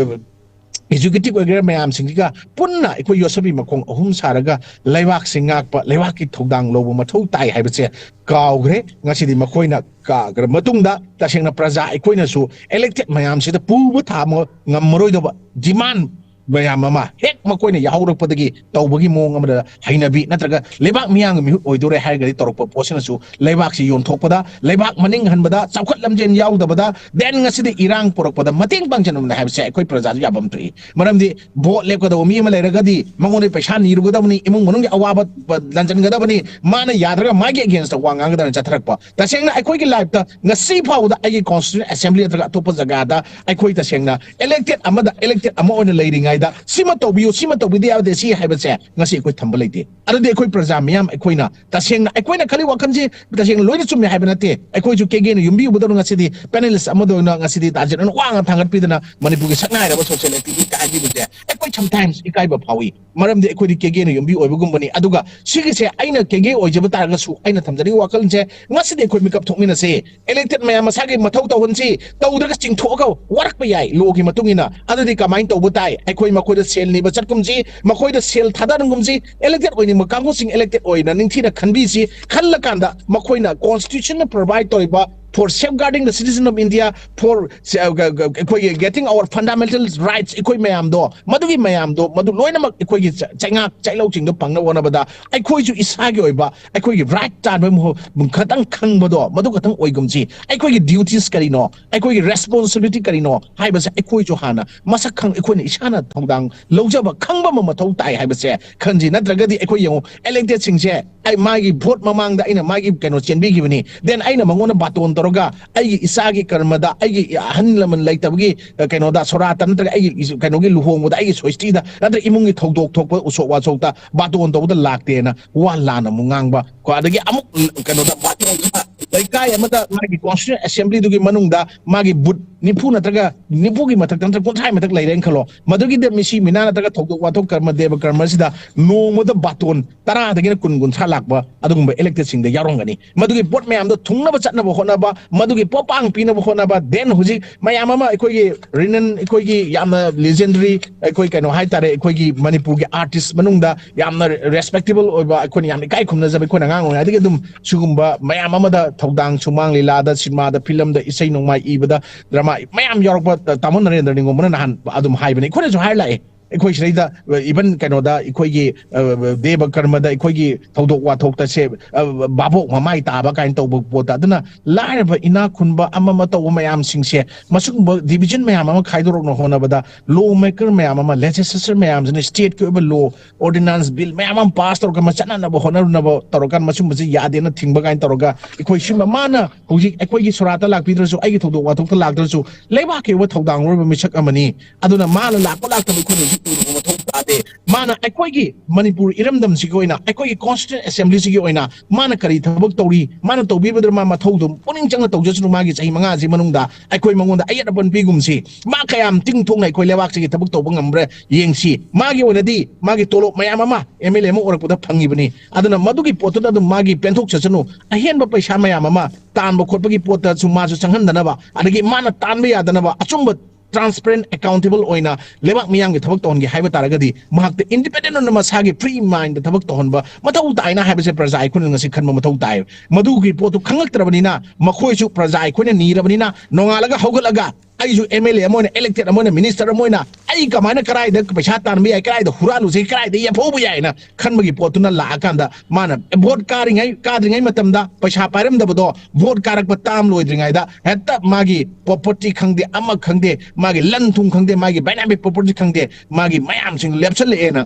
executive ꯑꯣꯏꯒꯦꯔꯥ ꯃꯌꯥꯝꯁꯤꯡꯁꯤꯒ ꯄꯨꯟꯅ ꯑꯩꯈꯣꯏ ꯌꯣꯠꯁꯕꯤ ꯃꯈꯣꯡ ꯑꯍꯨꯝ ꯁꯥꯔꯒ ꯂꯩꯕꯥꯛꯁꯤ ꯉꯥꯛꯄ, ꯂꯩꯕꯥꯛꯀꯤ ꯊꯧꯗꯥꯡ ꯂꯧꯕ ꯃꯊꯧ ꯇꯥꯏ ꯍꯥꯏꯕꯁꯦ ꯀꯥꯎꯈ꯭ꯔꯦ꯫ ꯉꯁꯤꯗꯤ ꯃꯈꯣꯏꯅ ꯀꯥꯈ꯭ꯔ ꯃꯇꯨꯡꯗ ꯇꯁꯦꯡꯅ ꯄ꯭ꯔꯖꯥ ꯑꯩꯈꯣꯏꯅꯁꯨ elected ꯃꯌꯥꯝꯁꯤꯗ ꯄꯨꯕ ꯊꯥꯕ ꯉꯝꯃꯔꯣꯏꯗꯕ demand ꯃꯌꯥꯝ ꯑꯃ ꯍꯦꯛ ꯃꯈꯣꯏꯅ ꯌꯥꯍꯧꯔꯛꯄꯗꯒꯤ ꯇꯧꯕꯒꯤ ꯃꯑꯣꯡ ꯑꯃꯗ ꯍꯩꯅꯕꯤ ꯅꯠꯇ꯭ꯔꯒ ꯂꯩꯕꯥꯛ ꯃꯤꯌꯥꯝꯒꯤ ꯃꯤꯍꯨꯠ ꯑꯣꯏꯗꯣꯔꯦ ꯍꯥꯏꯔꯒꯗꯤ ꯇꯧꯔꯛꯄ ꯄꯣꯠꯁꯤꯅꯁꯨ ꯂꯩꯕꯥꯛꯁꯤ ꯌꯣꯟꯊꯣꯛꯄꯗ, ꯂꯩꯕꯥꯛ ꯃꯅꯤꯡ ꯍꯟꯕꯗ, ꯆꯥꯎꯈꯠ ꯂꯝꯖꯦꯟ ꯌꯥꯎꯗꯕꯗ, then ꯉꯁꯤꯗꯤ ꯏꯔꯥꯡ ꯄꯨꯔꯛꯄꯗ ꯃꯇꯦꯡ ꯄꯥꯡꯁꯤꯟꯕꯅꯤ ꯍꯥꯏꯕꯁꯦ ꯑꯩꯈꯣꯏ ꯄ꯭ꯔꯖꯥꯁꯨ ꯌꯥꯐꯝ ꯊꯣꯛꯏ꯫ ꯃꯔꯝꯗꯤ ꯚꯣꯠ ꯂꯦꯞꯀꯗꯧꯕ ꯃꯤ ꯑꯃ ꯂꯩꯔꯒꯗꯤ ꯃꯉꯣꯟꯗ ꯄꯩꯁꯥ ꯅꯤꯔꯨꯒꯗꯕꯅꯤ, ꯏꯃꯨꯡ ꯃꯅꯨꯡꯒꯤ ꯑꯋꯥꯕ ꯂꯥꯟꯖꯟꯒꯗꯕꯅꯤ, ꯃꯥꯅ ꯌꯥꯗ꯭ꯔꯒ ꯃꯥꯒꯤ against ꯇ ꯋꯥ ꯉꯥꯡꯒꯗꯕꯅꯤ ꯆꯠꯊꯔꯛꯄ꯫ ꯇꯁꯦꯡꯅ ꯑꯩꯈꯣꯏꯒꯤ life ꯇ ꯉꯁꯤ ꯐꯥꯎꯕꯗ ꯑꯩꯒꯤ constituent assembly ꯅꯠꯇ꯭ꯔꯒ ꯑꯇꯣꯞꯄ ꯖꯒꯥꯗ ꯑꯩꯈꯣꯏ ꯇꯁꯦꯡꯅ elected ꯑꯃꯗ elected ꯑꯃ ꯑꯣꯏꯅ ꯂꯩꯔꯤꯉꯩꯗ ꯁꯤꯃ ꯇꯧꯕꯤꯌꯨ, ꯁꯤꯃ ꯇꯧꯕꯤꯗ ꯌꯥꯗꯦ, ꯁꯤ ꯍꯥꯏꯕꯁꯦ ꯉꯁꯤ ꯑꯩꯈꯣꯏ ꯊꯝꯕ ꯂꯩꯇꯦ꯫ ꯑꯗꯨꯗꯤ ꯑꯩꯈꯣꯏ ꯄ꯭ꯔꯖꯥ ꯃꯤꯌꯥꯝ ꯑꯩꯈꯣꯏꯅ ꯇꯁꯦꯡꯅ ꯑꯩꯈꯣꯏꯅ ꯈꯜꯂꯤ ꯋꯥꯈꯜꯁꯤ ꯇꯁꯦꯡꯅ ꯂꯣꯏꯅ ꯆꯨꯝꯃꯦ ꯍꯥꯏꯕ ꯅꯠꯇꯦ꯫ ꯑꯩꯈꯣꯏꯁꯨ ꯀꯦꯒꯦꯅ ꯌꯨꯝꯕꯤꯌꯨꯕꯗꯧꯅ ꯉꯁꯤꯗꯤ panelist ꯑꯃꯗ ꯑꯣꯏꯅ ꯉꯁꯤꯗꯤ ꯇꯥꯖꯦꯠꯅ ꯋꯥꯡꯅ ꯊꯥꯡꯒꯠꯄꯤꯗꯅ ꯃꯅꯤꯄꯨꯔꯒꯤ ꯁꯛꯅꯥꯏꯔꯕ social activist ꯍꯥꯏꯕꯤꯕꯁꯦ ꯑꯩꯈꯣꯏ sometimes ꯏꯀꯥꯏꯕ ꯐꯥꯎꯏ꯫ ꯃꯔꯝꯗꯤ ꯑꯩꯈꯣꯏꯗꯤ ꯀꯦꯒꯦꯅ ꯌꯨꯝꯕꯤ ꯑꯣꯏꯕꯒꯨꯝꯕꯅꯤ꯫ ꯑꯗꯨꯒ ꯁꯤꯒꯤꯁꯦ ꯑꯩꯅ ꯀꯦꯒꯦ ꯑꯣꯏꯖꯕ ꯇꯥꯔꯒꯁꯨ ꯑꯩꯅ ꯊꯝꯖꯅꯤꯡꯕ ꯋꯥꯈꯜꯁꯦ ꯉꯁꯤꯗꯤ ꯑꯩꯈꯣꯏ ꯃꯤꯀꯞ ꯊꯣꯛꯃꯤꯟꯅꯁꯦ꯫ Elected ꯃꯌꯥꯝ ꯃꯁꯥꯒꯤ ꯃꯊꯧ ꯇꯧꯍꯟꯁꯤ, ꯇꯧꯗ꯭ꯔꯒ ꯆꯤꯡꯊꯣꯛꯑꯒ ꯋꯥꯔꯛꯄ ꯌꯥꯏ꯫ Law ꯒꯤ ꯃꯇꯨꯡ ꯏꯟꯅ ꯑꯗꯨꯗꯤ ꯀꯃꯥꯏꯅ ꯇꯧꯕ ꯇꯥꯏ? ꯑꯩꯈꯣꯏ ꯃꯈꯣꯏꯗ ꯁꯦꯜ ꯅꯤꯕ ꯆꯠꯀꯨꯝꯁꯤ, ꯃꯈꯣꯏꯗ ꯁꯦꯜ ꯊꯥꯗꯔꯝꯒꯨꯝꯁꯤ꯫ Elected ꯑꯣꯏꯅꯤꯡꯕ ꯀꯥꯡꯕꯨꯁꯤꯡ elected ꯑꯣꯏꯅ ꯅꯤꯡꯊꯤꯅ ꯈꯟꯕꯤꯁꯤ꯫ ꯈꯜꯂꯀꯥꯟꯗ ꯃꯈꯣꯏꯅ constitution ꯅ provide ꯇꯧꯔꯤꯕ for safeguarding the citizen of India, for ꯑꯩꯈꯣꯏꯒꯤ getting our fundamental rights, ꯑꯩꯈꯣꯏ ꯃꯌꯥꯝꯗꯣ, ꯃꯗꯨꯒꯤ ꯃꯌꯥꯝꯗꯣ, ꯃꯗꯨ ꯂꯣꯏꯅꯃꯛ ꯑꯩꯈꯣꯏꯒꯤ ꯆ- ꯆꯩꯉꯥꯛ ꯆꯩꯂꯧꯁꯤꯡꯗꯣ ꯐꯪꯅꯕ ꯍꯣꯠꯅꯕꯗ ꯑꯩꯈꯣꯏꯁꯨ ꯏꯁꯥꯒꯤ ꯑꯣꯏꯕ ꯑꯩꯈꯣꯏꯒꯤ right ꯇꯥꯟꯕ ꯃꯍꯨ- ꯈꯇꯪ ꯈꯪꯕꯗꯣ ꯃꯗꯨ ꯈꯇꯪ ꯑꯣꯏꯒꯨꯝꯁꯤ꯫ ꯑꯩꯈꯣꯏꯒꯤ duties ꯀꯔꯤꯅꯣ, ꯑꯩꯈꯣꯏꯒꯤ responsibility ꯀꯔꯤꯅꯣ ꯍꯥꯏꯕꯁꯦ ꯑꯩꯈꯣꯏꯁꯨ ꯍꯥꯟꯅ ꯃꯁꯛ ꯈꯪ ꯑꯩꯈꯣꯏꯅ ꯏꯁꯥꯅ ꯊꯧꯗꯥꯡ ꯂꯧꯖꯕ ꯈꯪꯕ ꯑꯃ ꯃꯊꯧ ꯇꯥꯏ ꯍꯥꯏꯕꯁꯦ ꯈꯟꯁꯤ꯫ ꯅꯠꯇ꯭ꯔꯒꯗꯤ ꯑꯩꯈꯣꯏ ꯌꯦꯡꯉꯨ, elected ꯁꯤꯡꯁꯦ ꯑꯩ ꯃꯥꯒꯤ vote ꯃꯃꯥꯡꯗ ꯑꯩꯅ ꯃꯥꯒꯤ ꯀꯩꯅꯣ ꯆꯦꯟꯕꯤꯈꯤꯕꯅꯤ, then ꯑꯩꯅ ꯃꯉꯣꯟꯗ ꯕꯥꯇꯣꯟ ꯇꯧꯔꯒ ꯑꯩꯒꯤ ꯏꯆꯥꯒꯤ ꯀꯔꯃꯗ, ꯑꯩꯒꯤ ꯑꯍꯜ ꯂꯃꯟ ꯂꯩꯇꯕꯒꯤ ꯑ, ꯀꯩꯅꯣꯗ ꯁꯣꯔꯥꯠꯇ ꯅꯠꯇ꯭ꯔꯒ ꯑꯩꯒꯤ ꯏꯁ- ꯀꯩꯅꯣꯒꯤ ꯂꯨꯍꯣꯡꯕꯗ, ꯑꯩꯒꯤ ꯁꯣꯏꯁꯇꯤꯗ ꯅꯠꯇ꯭ꯔꯒ ꯏꯃꯨꯡꯒꯤ ꯊꯧꯗꯣꯛ ꯊꯣꯛꯄ ꯎꯁꯣꯞ ꯋꯥꯁꯣꯛꯇ ꯕꯥꯇꯣꯟ ꯇꯧꯕꯗ ꯂꯥꯛꯇꯦꯅ ꯋꯥ ꯂꯥꯟꯅ ꯑꯃꯨꯛ ꯉꯥꯡꯕ ꯀꯣ꯫ ꯑꯗꯒꯤ ꯑꯃꯨꯛ ꯀꯩꯅꯣꯗ ꯕꯥꯇꯣꯟ ꯂꯩꯀꯥꯏ ꯑꯃꯗ ꯃꯥꯒꯤ constituent assembly ꯗꯨꯒꯤ ꯃꯅꯨꯡꯗ ꯃꯥꯒꯤ booth ꯅꯤꯐꯨ ꯅꯠꯇ꯭ꯔꯒ ꯅꯤꯐꯨꯒꯤ ꯃꯊꯛ ꯅꯠꯇ꯭ꯔꯒ ꯀꯨꯟꯊ꯭ꯔꯥ ꯃꯊꯛ ꯂꯩꯔꯦꯅ ꯈꯜꯂꯣ꯫ ꯃꯗꯨꯒꯤꯗ ꯃꯤꯁꯤ ꯃꯤꯅꯥ ꯅꯠꯇ꯭ꯔꯒ ꯊꯧꯗꯣꯛ ꯋꯥꯊꯣꯛ ꯀꯔꯃ ꯗꯦꯕ ꯀꯔꯃꯁꯤꯗ ꯅꯣꯡꯃꯗ ꯕꯥꯇꯣꯟ ꯇꯔꯥꯗꯒꯤꯅ ꯀꯨꯟ ꯀꯨꯟꯊ꯭ꯔꯥ ꯂꯥꯛꯄ ꯑꯗꯨꯒꯨꯝꯕ elected ꯁꯤꯡꯗ ꯌꯥꯎꯔꯝꯒꯅꯤ꯫ ꯃꯗꯨꯒꯤ vote ꯃꯌꯥꯝꯗꯣ ꯊꯨꯡꯅꯕ ꯆꯠꯅꯕ ꯍꯣꯠꯅꯕ, ꯃꯗꯨꯒꯤ ꯄꯣꯠꯄꯥꯡ ꯄꯤꯅꯕ ꯍꯣꯠꯅꯕ, then ꯍꯧꯖꯤꯛ ꯃꯌꯥꯝ ꯑꯃ ꯑꯩꯈꯣꯏꯒꯤ renowned, ꯑꯩꯈꯣꯏꯒꯤ ꯌꯥꯝꯅ legendary, ꯑꯩꯈꯣꯏ ꯀꯩꯅꯣ ꯍꯥꯏꯇꯥꯔꯦ, ꯑꯩꯈꯣꯏꯒꯤ ꯃꯅꯤꯄꯨꯔꯒꯤ artist ꯃꯅꯨꯡꯗ ꯌꯥꯝꯅ respectable ꯑꯣꯏꯕ, ꯑꯩꯈꯣꯏꯅ ꯌꯥꯝ ꯏꯀꯥꯏ ꯈꯨꯝꯅꯖꯕ, ꯑꯩꯈꯣꯏꯅ ꯑꯉꯥꯡ ꯑꯣꯏꯔꯤꯉꯩꯗꯒꯤ ꯑꯗꯨꯝ ꯁꯤꯒꯨꯝꯕ ꯃꯌꯥꯝ ꯑꯃꯗ ꯊꯧꯗꯥꯡ ꯁꯨꯃꯥꯡ ꯂꯤꯂꯥꯗ, ꯁꯤꯅꯦꯃꯥꯗ, ꯐꯤꯂꯝꯗ, ꯏꯁꯩ ꯅꯣꯡꯃꯥꯏ ꯏꯕꯗ, drama ꯃꯌꯥꯝ ꯌꯥꯎꯔꯛꯄ ꯇꯥꯃꯣ ꯅꯔꯦꯟꯗ꯭ꯔ ꯅꯤꯡꯒꯣꯝꯕꯅ ꯅꯍꯥꯟ ꯑꯗꯨꯝ ꯍꯥꯏꯕꯅꯤ, ꯑꯩꯈꯣꯏꯅꯁꯨ ꯍꯥꯏꯔ ꯂꯥꯛꯑꯦ꯫ ꯑꯩꯈꯣꯏ ꯁꯤꯗꯩꯗ, even ꯀꯩꯅꯣꯗ, ꯑꯩꯈꯣꯏꯒꯤ, ꯑ, ꯗꯦꯕ ꯀꯔꯃꯗ, ꯑꯩꯈꯣꯏꯒꯤ ꯊꯧꯗꯣꯛ ꯋꯥꯊꯣꯛꯇ ꯁꯦ, ꯑ, ꯚꯥꯕꯣꯛ ꯃꯃꯥꯏ ꯇꯥꯕ ꯀꯥꯏꯅ ꯇꯧꯕ ꯄꯣꯠꯇ, ꯑꯗꯨꯅ ꯂꯥꯏꯔꯕ ꯏꯅꯥꯛ ꯈꯨꯟꯕ ꯑꯃ ꯑꯃ ꯇꯧꯕ ꯃꯌꯥꯝꯁꯤꯡꯁꯦ, ꯃꯁꯤꯒꯨꯝꯕ division ꯃꯌꯥꯝ ꯑꯃ ꯈꯥꯏꯗꯣꯔꯛꯅ ꯍꯣꯠꯅꯕꯗ, law maker ꯃꯌꯥꯝ ꯑꯃ, legislature ꯃꯌꯥꯝꯁꯤꯅ stateꯀꯤ ꯑꯣꯏꯕ law, ordinance, bill ꯃꯌꯥꯝ ꯑꯃ pass ꯇꯧꯔꯒ, ꯃꯆꯥꯟꯅꯅꯕ ꯍꯣꯠꯅꯔꯨꯅꯕ ꯇꯧꯔꯀꯥꯟꯗ, ꯃꯁꯤꯒꯨꯝꯕꯁꯤ ꯌꯥꯗꯦꯅ ꯊꯤꯡꯕ ꯀꯥꯏꯅ ꯇꯧꯔꯒ, ꯑꯩꯈꯣꯏ ꯁꯤꯃ ꯃꯥꯅ ꯍꯧꯖꯤꯛ ꯑꯩꯈꯣꯏꯒꯤ ꯁꯣꯔꯥꯠꯇ ꯂꯥꯛꯄꯤꯗ꯭ꯔꯁꯨ, ꯑꯩꯒꯤ ꯊꯧꯗꯣꯛ ꯋꯥꯊꯣꯛꯇ ꯂꯥꯛꯇ꯭ꯔꯁꯨ, ꯂꯩꯕꯥꯛꯀꯤ ꯑꯣꯏꯕ ꯊꯧꯗꯥꯡ ꯂꯧꯔꯤꯕ ꯃꯤꯁꯛ ꯑꯃꯅꯤ꯫ ꯑꯗꯨꯅ ꯃꯥꯅ ꯂꯥꯛꯄ ꯂꯥꯛꯇꯕ ꯑꯩꯈꯣꯏꯅ ꯍꯧꯖꯤꯛ ꯎꯔꯨꯕ ꯃꯊꯧ ꯇꯥꯗꯦ꯫ ꯃꯥꯅ ꯑꯩꯈꯣꯏꯒꯤ ꯃꯅꯤꯄꯨꯔ ꯏꯔꯝꯗꯝꯁꯤꯒꯤ ꯑꯣꯏꯅ, ꯑꯩꯈꯣꯏꯒꯤ constituent assemblyꯁꯤꯒꯤ ꯑꯣꯏꯅ ꯃꯥꯅ ꯀꯔꯤ ꯊꯕꯛ ꯇꯧꯔꯤ, ꯃꯥꯅ ꯇꯧꯕꯤꯕꯗꯨꯅ ꯃꯥ ꯃꯊꯧꯗꯣ ꯄꯨꯛꯅꯤꯡ ꯆꯪꯅ ꯇꯧꯖꯁꯅꯨ꯫ ꯃꯥꯒꯤ ꯆꯍꯤ ꯃꯉꯥꯁꯤ ꯃꯅꯨꯡꯗ ꯑꯩꯈꯣꯏ ꯃꯉꯣꯟꯗ ꯑꯌꯦꯠ ꯑꯄꯟ ꯄꯤꯒꯨꯝꯁꯤ꯫ ꯃꯥ ꯀꯌꯥꯝ ꯇꯤꯡ ꯊꯣꯛꯅ ꯑꯩꯈꯣꯏ ꯂꯩꯕꯥꯛꯁꯤꯒꯤ ꯊꯕꯛ ꯇꯧꯕ ꯉꯝꯕ꯭ꯔꯥ ꯌꯦꯡꯁꯤ꯫ ꯃꯥꯒꯤ ꯑꯣꯏꯅꯗꯤ ꯃꯥꯒꯤ ꯇꯣꯂꯣꯞ ꯃꯌꯥꯝ ꯑꯃ MLA ꯑꯃ ꯑꯣꯏꯔꯛꯄꯗ ꯐꯪꯉꯤꯕꯅꯤ꯫ ꯑꯗꯨꯅ ꯃꯗꯨꯒꯤ ꯄꯣꯠꯇꯨꯗ ꯑꯗꯨꯝ ꯃꯥꯒꯤ ꯄꯦꯟꯊꯣꯛꯆꯁꯅꯨ꯫ ꯑꯍꯦꯟꯕ ꯄꯩꯁꯥ ꯃꯌꯥꯝ ꯑꯃ ꯇꯥꯟꯕ ꯈꯣꯠꯄꯒꯤ ꯄꯣꯠꯇꯁꯨ ꯃꯥꯁꯨ ꯆꯪꯍꯟꯗꯅꯕ, ꯑꯗꯒꯤ ꯃꯥꯅ ꯇꯥꯟꯕ ꯌꯥꯗꯅꯕ, ꯑꯆꯨꯝꯕ transparent, accountable ꯑꯣꯏꯅ ꯂꯩꯕꯥꯛ ꯃꯤꯌꯥꯝꯒꯤ ꯊꯕꯛ ꯇꯧꯍꯟꯒꯦ ꯍꯥꯏꯕ ꯇꯥꯔꯒꯗꯤ, ꯃꯍꯥꯛꯇ independent ꯑꯣꯏꯅ ꯃꯁꯥꯒꯤ free mind ꯊꯕꯛ ꯇꯧꯍꯟꯕ ꯃꯊꯧ ꯇꯥꯏꯅ ꯍꯥꯏꯕꯁꯦ ꯄ꯭ꯔꯖꯥ ꯑꯩꯈꯣꯏꯅ ꯉꯁꯤ ꯈꯟꯕ ꯃꯊꯧ ꯇꯥꯏ꯫ ꯃꯗꯨꯒꯤ ꯄꯣꯠꯇꯨ ꯈꯪꯂꯛꯇ꯭ꯔꯕꯅꯤꯅ, ꯃꯈꯣꯏꯁꯨ ꯄ꯭ꯔꯖꯥ ꯑꯩꯈꯣꯏꯅ ꯅꯤꯔꯕꯅꯤꯅ, ꯅꯣꯡꯉꯥꯜꯂꯒ ꯍꯧꯒꯠꯂꯒ ꯑꯩꯁꯨ MLA ꯑꯃ ꯑꯣꯏꯅ, elected ꯑꯃ ꯑꯣꯏꯅ, minister ꯑꯃ ꯑꯣꯏꯅ, ꯑꯩ ꯀꯃꯥꯏꯅ ꯀꯗꯥꯏꯗ ꯄꯩꯁꯥ ꯇꯥꯟꯕ ꯌꯥꯏ, ꯀꯗꯥꯏꯗ ꯍꯨꯔꯥꯜꯂꯨꯁꯤ, ꯀꯗꯥꯏꯗ ꯌꯦꯞꯍꯧꯕ ꯌꯥꯏꯅ ꯈꯟꯕꯒꯤ ꯄꯣꯠꯇꯨꯅ ꯂꯥꯛꯑꯀꯥꯟꯗ, ꯃꯥꯅ vote ꯀꯥꯔꯤꯉꯩ, ꯀꯥꯗ꯭ꯔꯤꯉꯩ ꯃꯇꯝꯗ ꯄꯩꯁꯥ ꯄꯥꯏꯔꯝꯗꯕꯗꯣ, vote ꯀꯥꯔꯛꯄ term ꯂꯣꯏꯗ꯭ꯔꯤꯉꯩꯗ ꯍꯦꯛꯇ ꯃꯥꯒꯤ property ꯈꯪꯗꯦ, ꯑꯃ ꯈꯪꯗꯦ, ꯃꯥꯒꯤ ꯂꯟ ꯊꯨꯝ ꯈꯪꯗꯦ, ꯃꯥꯒꯤ ꯕꯥꯏꯅꯥꯃꯤꯛ property ꯈꯪꯗꯦ, ꯃꯥꯒꯤ ꯃꯌꯥꯝꯁꯤꯡ ꯂꯦꯞꯁꯜꯂꯛꯑꯦꯅ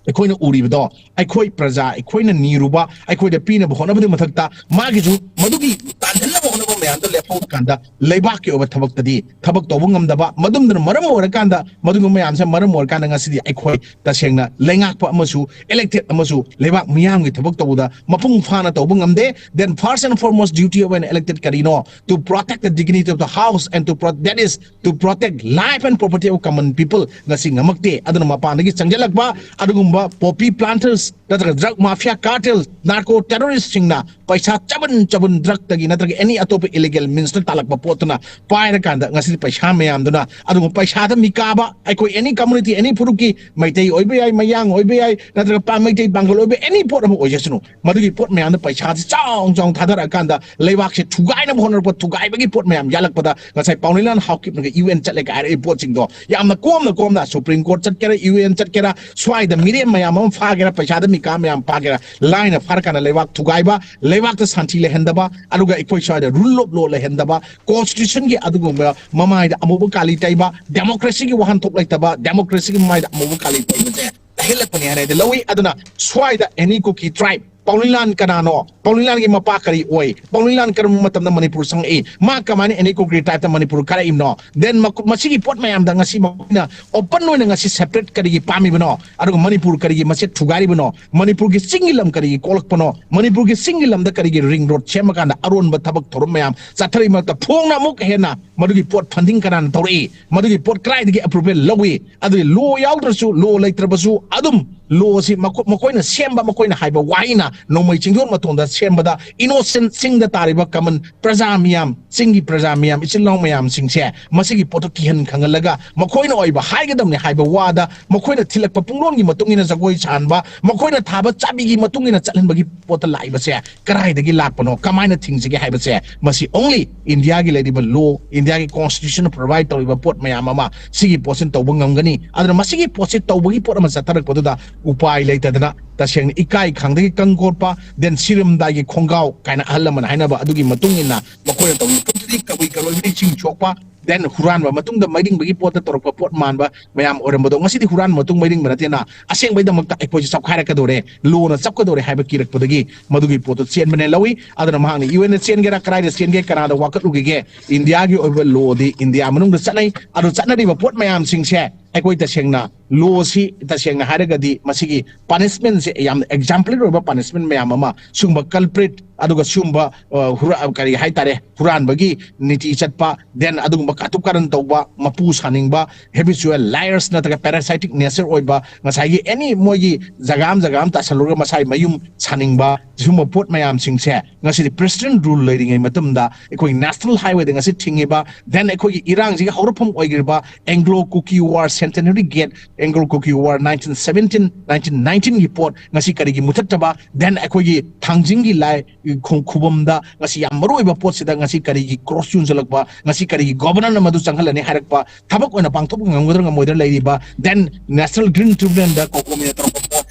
ꯑꯩꯈꯣꯏꯅ ꯎꯔꯤꯕꯗꯣ, ꯑꯩꯈꯣꯏ ꯄ꯭ꯔꯖꯥ, ꯑꯩꯈꯣꯏꯅ ꯅꯤꯔꯨꯕ, ꯑꯩꯈꯣꯏꯗ ꯄꯤꯅꯕ ꯍꯣꯠꯅꯕꯗꯨ ꯃꯊꯛꯇ, ꯃꯥꯒꯤꯁꯨ ꯃꯗꯨꯒꯤ ꯇꯥꯟꯁꯤꯟꯅꯕ ꯍꯣꯠꯅꯕ ꯃꯌꯥꯝꯗꯣ ꯂꯦꯞꯍꯧꯔꯀꯥꯟꯗ, ꯂꯩꯕꯥꯛꯀꯤ ꯑꯣꯏꯕ ꯊꯕꯛꯇꯗꯤ ꯊꯕꯛ ꯇꯧꯕ ꯉꯝꯗꯕ, ꯃꯗꯨꯝꯗꯅ ꯃꯔꯝ ꯑꯣꯏꯔꯀꯥꯟꯗ, ꯃꯗꯨꯒꯨꯝꯕ ꯃꯌꯥꯝꯁꯦ ꯃꯔꯝ ꯑꯣꯏꯔꯀꯥꯟꯗ ꯉꯁꯤꯗꯤ ꯑꯩꯈꯣꯏ ꯇꯁꯦꯡꯅ ꯂꯩꯉꯥꯛꯄ ꯑꯃꯁꯨ, elected ꯑꯃꯁꯨ, ꯂꯩꯕꯥꯛ ꯃꯤꯌꯥꯝꯒꯤ ꯊꯕꯛ ꯇꯧꯕꯗ ꯃꯄꯨꯡ ꯐꯥꯅ ꯇꯧꯕ ꯉꯝꯗꯦ꯫ Then first and foremost duty of an elected ꯀꯔꯤꯅꯣ? To protect the dignity of the house and to pro-, that is to protect life and property of common people ꯉꯁꯤ ꯉꯝꯃꯛꯇꯦ꯫ ꯑꯗꯨꯅ ꯃꯄꯥꯟꯗꯒꯤ ꯆꯪꯁꯤꯜꯂꯛꯄ ꯑꯗꯨꯒꯨꯝꯕ poppy planters ꯅꯠꯇ꯭ꯔꯒ drug mafia cartel, narco terroristꯁꯤꯡꯅ ꯄꯩꯁꯥ ꯆꯕꯨꯟ ꯆꯕꯨꯟ drug ꯇꯒꯤ ꯅꯠꯇ꯭ꯔꯒ any ꯑꯇꯣꯞꯄ illegal means ꯇ ꯇꯥꯜꯂꯛꯄ ꯄꯣꯠꯇꯨꯅ ꯄꯥꯏꯔꯀꯥꯟꯗ ꯉꯁꯤꯗꯤ ꯄꯩꯁꯥ ꯃꯌꯥꯝꯗꯨꯅ ꯑꯗꯨꯒꯨꯝꯕ ꯄꯩꯁꯥꯗ ꯃꯤꯀꯥꯕ ꯑꯩꯈꯣꯏ any community, any ꯐꯨꯔꯨꯞꯀꯤ, ꯃꯩꯇꯩ ꯑꯣꯏꯕ ꯌꯥꯏ, ꯃꯌꯥꯡ ꯑꯣꯏꯕ ꯌꯥꯏ, ꯅꯠꯇ꯭ꯔꯒ ꯄꯥ-, ꯃꯩꯇꯩ ꯄꯥꯡꯒꯜ ꯑꯣꯏꯕ any ꯄꯣꯠ ꯑꯃ ꯑꯣꯏꯖꯁꯅꯨ, ꯃꯗꯨꯒꯤ ꯄꯣꯠ ꯃꯌꯥꯝꯗ ꯄꯩꯁꯥꯁꯤ ꯆꯥꯎꯅ ꯆꯥꯎꯅ ꯊꯥꯗꯔꯛꯑꯀꯥꯟꯗ ꯂꯩꯕꯥꯛꯁꯦ ꯊꯨꯒꯥꯏꯅꯕ ꯍꯣꯠꯅꯔꯛꯄ, ꯊꯨꯒꯥꯏꯕꯒꯤ ꯄꯣꯠ ꯃꯌꯥꯝ ꯌꯥꯜꯂꯛꯄꯗ ꯉꯁꯥꯏ ꯄꯥꯎꯅꯤꯂꯥꯟ ꯍꯥꯎꯀꯤꯞꯅꯒ UN ꯆꯠꯂꯦꯒ ꯍꯥꯏꯔꯛꯏ ꯄꯣꯠꯁꯤꯡꯗꯣ ꯌꯥꯝꯅ ꯀꯣꯝꯅ ꯀꯣꯝꯅ Supreme Court ꯆꯠꯀꯦꯔꯥ, UN ꯆꯠꯀꯦꯔꯥ, ꯁ꯭ꯋꯥꯏꯗ ꯃꯤꯔꯦꯝ ꯃꯌꯥꯝ ꯑꯃ ꯐꯥꯒꯦꯔꯥ, ꯄꯩꯁꯥꯗ ꯃꯤꯀꯥ ꯃꯌꯥꯝ ꯐꯥꯒꯦꯔꯥ, ꯂꯥꯏꯅ ꯐꯥꯔꯀꯥꯟꯗ ꯂꯩꯕꯥꯛ ꯊꯨꯒꯥꯏꯕ, ꯂꯩꯕꯥꯛꯇ ꯁꯥꯟꯇꯤ ꯂꯩꯍꯟꯗꯕ, ꯑꯗꯨꯒ ꯑꯩꯈꯣꯏ ꯁ꯭ꯋꯥꯏꯗ rule of law ꯂꯩꯍꯟꯗꯕ, constitution ꯒꯤ ꯑꯗꯨꯒꯨꯝꯕ ꯃꯃꯥꯏꯗ ꯑꯃꯨꯕ ꯀꯥꯂꯤ ꯇꯩꯕ, democracy ꯒꯤ ꯋꯥꯍꯟꯊꯣꯛ ꯂꯩꯇꯕ, democracy ꯒꯤ ꯃꯃꯥꯏꯗ ꯑꯃꯨꯕ ꯀꯥꯂꯤ ꯇꯩꯕꯁꯦ ꯇꯩꯍꯜꯂꯛꯄꯅꯤ ꯍꯥꯏꯅ ꯑꯩꯗꯤ ꯂꯧꯏ꯫ ꯑꯗꯨꯅ ꯁ꯭ꯋꯥꯏꯗ any Kuki tribe, ꯄꯥꯎꯅꯤꯂꯥꯟ ꯀꯅꯥꯅꯣ? ꯄꯥꯎꯅꯤꯂꯥꯟꯒꯤ ꯃꯄꯥ ꯀꯔꯤ ꯑꯣꯏ? ꯄꯥꯎꯅꯤꯂꯥꯟ ꯀꯔꯝꯕ ꯃꯇꯝꯗ ꯃꯅꯤꯄꯨꯔ ꯆꯪꯉꯛꯏ? ꯃꯥ ꯀꯃꯥꯏꯅ any Kuki tribe ꯇ ꯃꯅꯤꯄꯨꯔ ꯀꯥꯔꯛꯏꯕꯅꯣ? Then ꯃꯀꯨ-, ꯃꯁꯤꯒꯤ ꯄꯣꯠ ꯃꯌꯥꯝꯗ ꯉꯁꯤ ꯃꯈꯣꯏꯅ open ꯑꯣꯏꯅ ꯉꯁꯤ separate ꯀꯔꯤꯒꯤ ꯄꯥꯝꯃꯤꯕꯅꯣ? ꯑꯗꯨꯒ ꯃꯅꯤꯄꯨꯔ ꯀꯔꯤꯒꯤ ꯃꯁꯦ ꯊꯨꯒꯥꯏꯔꯤꯕꯅꯣ? ꯃꯅꯤꯄꯨꯔꯒꯤ ꯆꯤꯡꯒꯤ ꯂꯝ ꯀꯔꯤꯒꯤ ꯀꯣꯛꯂꯛꯄꯅꯣ? ꯃꯅꯤꯄꯨꯔꯒꯤ ꯆꯤꯡꯒꯤ ꯂꯝꯗ ꯀꯔꯤꯒꯤ ring road ꯁꯦꯝꯃꯀꯥꯟꯗ ꯑꯔꯣꯟꯕ ꯊꯕꯛ ꯊꯧꯔꯝ ꯃꯌꯥꯝ ꯆꯠꯊꯔꯛꯏ ꯃꯔꯛꯇ ꯐꯣꯡꯅ ꯑꯃꯨꯛ ꯍꯦꯟꯅ ꯃꯗꯨꯒꯤ ꯄꯣꯠ funding ꯀꯅꯥꯅ ꯇꯧꯔꯛꯏ? ꯃꯗꯨꯒꯤ ꯄꯣꯠ ꯀꯗꯥꯏꯗꯒꯤ approval ꯂꯧꯏ? ꯑꯗꯨꯗꯤ law ꯌꯥꯎꯗ꯭ꯔꯁꯨ, law ꯂꯩꯇ꯭ꯔꯕꯁꯨ ꯑꯗꯨꯝ law ꯁꯤ ꯃꯈꯣ-, ꯃꯈꯣꯏꯅ ꯁꯦꯝꯕ, ꯃꯈꯣꯏꯅ ꯍꯥꯏꯕ ꯋꯥꯍꯩꯅ ꯅꯣꯡꯃꯩ ꯆꯤꯡꯗꯣꯟ ꯃꯇꯣꯟꯗ ꯁꯦꯝꯕꯗ innocent ꯆꯤꯡꯗ ꯇꯥꯔꯤꯕ common ꯄ꯭ꯔꯖꯥ ꯃꯤꯌꯥꯝ, ꯆꯤꯡꯒꯤ ꯄ꯭ꯔꯖꯥ ꯃꯤꯌꯥꯝ, ꯏꯆꯤꯜ ꯏꯅꯥꯎ ꯃꯌꯥꯝꯁꯤꯡꯁꯦ ꯃꯁꯤꯒꯤ ꯄꯣꯠꯇꯣ ꯀꯤꯍꯟ ꯈꯪꯍꯜꯂꯒ ꯃꯈꯣꯏꯅ ꯑꯣꯏꯕ ꯍꯥꯏꯒꯗꯕꯅꯤ ꯍꯥꯏꯕ ꯋꯥꯗ ꯃꯈꯣꯏꯅ ꯊꯤꯜꯂꯛꯄ ꯄꯨꯡꯂꯣꯟꯒꯤ ꯃꯇꯨꯡ ꯏꯟꯅ ꯖꯒꯣꯏ ꯁꯥꯍꯟꯕ, ꯃꯈꯣꯏꯅ ꯊꯥꯕ ꯆꯥꯕꯤꯒꯤ ꯃꯇꯨꯡ ꯏꯟꯅ ꯆꯠꯍꯟꯕꯒꯤ ꯄꯣꯠꯇ ꯂꯥꯛꯏꯕꯁꯦ ꯀꯗꯥꯏꯗꯒꯤ ꯂꯥꯛꯄꯅꯣ, ꯀꯃꯥꯏꯅ ꯊꯤꯡꯁꯤꯒꯦ ꯍꯥꯏꯕꯁꯦ ꯃꯁꯤ only India ꯒꯤ ꯂꯩꯔꯤꯕ law, India ꯒꯤ constitution ꯅ provide ꯇꯧꯔꯤꯕ ꯄꯣꯠ ꯃꯌꯥꯝ ꯑꯃ ꯁꯤꯒꯤ ꯄꯣꯠꯁꯤꯅ ꯇꯧꯕ ꯉꯝꯒꯅꯤ꯫ ꯑꯗꯨꯅ ꯃꯁꯤꯒꯤ ꯄꯣꯠꯁꯤ ꯇꯧꯕꯒꯤ ꯄꯣꯠ ꯑꯃ ꯆꯠꯊꯔꯛꯄꯗꯨꯗ ꯎꯄꯥꯏ ꯂꯩꯇꯗꯅ ꯇꯁꯦꯡꯅ ꯏꯀꯥꯏ ꯈꯥꯡꯗꯒꯤ ꯀꯪ ꯀꯣꯠꯄ, then ꯁꯤꯔꯝꯗꯥꯏꯒꯤ ꯈꯣꯡꯒꯥꯎ ꯀꯥꯏꯅ ꯑꯍꯜ ꯂꯃꯟ ꯍꯥꯏꯅꯕ ꯑꯗꯨꯒꯤ ꯃꯇꯨꯡ ꯏꯟꯅ ꯃꯈꯣꯏꯅ ꯇꯧꯔꯤꯕ ꯄꯣꯠꯇꯨꯗꯤ ꯀꯕꯨꯏ ꯀꯔꯣꯏꯕꯗꯤ ꯆꯤꯡ ꯁꯣꯛꯄ, then ꯍꯨꯔꯥꯟꯕ ꯃꯇꯨꯡꯗ ꯃꯩꯔꯤꯡꯕꯒꯤ ꯄꯣꯠꯇ ꯇꯧꯔꯛꯄ ꯄꯣꯠ ꯃꯥꯟꯕ ꯃꯌꯥꯝ ꯑꯣꯏꯔꯝꯕꯗꯣ ꯉꯁꯤꯗꯤ ꯍꯨꯔꯥꯟꯕ ꯃꯇꯨꯡ ꯃꯩꯔꯤꯡꯕ ꯅꯠꯇꯦꯅ ꯑꯁꯦꯡꯕꯩꯗꯃꯛꯇ ꯑꯩꯈꯣꯏꯁꯦ ꯆꯞꯈꯥꯏꯔꯛꯀꯗꯧꯔꯦ, law ꯅ ꯆꯞꯀꯗꯧꯔꯦ ꯍꯥꯏꯕ ꯀꯤꯔꯛꯄꯗꯒꯤ ꯃꯗꯨꯒꯤ ꯄꯣꯠꯇꯨ ꯆꯦꯟꯕꯅꯦ ꯂꯧꯏ꯫ ꯑꯗꯨꯅ ꯃꯍꯥꯛꯅ UN ꯗ ꯆꯦꯟꯒꯦꯔꯥ, ꯀꯗꯥꯏꯗ ꯆꯦꯟꯒꯦ, ꯀꯅꯥꯗ ꯋꯥꯀꯠꯂꯨꯒꯦꯒꯦ, India ꯒꯤ ꯑꯣꯏꯕ law ꯗꯤ India ꯃꯅꯨꯡꯗ ꯆꯠꯅꯩ꯫ ꯑꯗꯨ ꯆꯠꯅꯔꯤꯕ ꯄꯣꯠ ꯃꯌꯥꯝꯁꯤꯡꯁꯦ ꯑꯩꯈꯣꯏ ꯇꯁꯦꯡꯅ law ꯁꯤ ꯇꯁꯦꯡꯅ ꯍꯥꯏꯔꯒꯗꯤ ꯃꯁꯤꯒꯤ punishment ꯁꯦ ꯌꯥꯝꯅ exemplary ꯑꯣꯏꯕ punishment ꯃꯌꯥꯝ ꯑꯃ ꯁꯤꯒꯨꯝꯕ culprit ꯑꯗꯨꯒ ꯁꯤꯒꯨꯝꯕ, ꯑ, ꯍꯨꯔꯥ-, ꯀꯔꯤ ꯍꯥꯏꯇꯥꯔꯦ, ꯍꯨꯔꯥꯟꯕꯒꯤ ꯅꯤꯇꯤ ꯆꯠꯄ, then ꯑꯗꯨꯒꯨꯝꯕ ꯀꯥꯇꯨꯞ ꯀꯥꯔꯟ ꯇꯧꯕ, ꯃꯄꯨ ꯁꯥꯅꯤꯡꯕ, habitual liars ꯅꯠꯇ꯭ꯔꯒ parasitic nature ꯑꯣꯏꯕ, ꯉꯁꯥꯏꯒꯤ any ꯃꯣꯏꯒꯤ ꯖꯒꯥ ꯑꯃ ꯖꯒꯥ ꯑꯃ ꯇꯥꯁꯜꯂꯨꯔꯒ ꯃꯁꯥꯒꯤ ꯃꯌꯨꯝ ꯁꯥꯅꯤꯡꯕ, ꯁꯤꯒꯨꯝꯕ ꯄꯣꯠ ꯃꯌꯥꯝꯁꯤꯡꯁꯦ ꯉꯁꯤꯗꯤ President rule ꯂꯩꯔꯤꯉꯩ ꯃꯇꯝꯗ ꯑꯩꯈꯣꯏꯒꯤ national highwayꯗ ꯉꯁꯤ ꯊꯤꯡꯉꯤꯕ, then ꯑꯩꯈꯣꯏꯒꯤ ꯏꯔꯥꯡꯁꯤꯒꯤ ꯍꯧꯔꯛꯐꯝ ꯑꯣꯏꯈ꯭ꯔꯤꯕ Anglo Kuki War Centenary Gate, Anglo Kuki War nineteen seventeen, nineteen nineteenꯒꯤ ꯄꯣꯠ ꯉꯁꯤ ꯀꯔꯤꯒꯤ ꯃꯨꯊꯠꯇꯕ, then ꯑꯩꯈꯣꯏꯒꯤ ꯊꯥꯡꯖꯤꯡꯒꯤ ꯂꯥꯏ ꯈꯨ-, ꯈꯨꯕꯝꯗ ꯉꯁꯤ ꯌꯥꯝ ꯃꯔꯨ ꯑꯣꯏꯕ ꯄꯣꯠꯁꯤꯗ ꯉꯁꯤ ꯀꯔꯤꯒꯤ cross ꯌꯣꯟꯁꯤꯜꯂꯛꯄ, ꯉꯁꯤ ꯀꯔꯤꯒꯤ Governorꯅ ꯃꯗꯨ ꯆꯪꯍꯜꯂꯅꯤ ꯍꯥꯏꯔꯛꯄ, ꯊꯕꯛ ꯑꯣꯏꯅ ꯄꯥꯡꯊꯣꯛꯄ ꯉꯝꯒꯗ꯭ꯔꯥ ꯉꯝꯃꯣꯏꯗ꯭ꯔꯥ ꯂꯩꯔꯤꯕ, then National Green Tribunalꯗ ꯀꯣꯀꯣꯃꯤꯅ ꯇꯧꯔꯛꯄ ꯄꯣꯠ,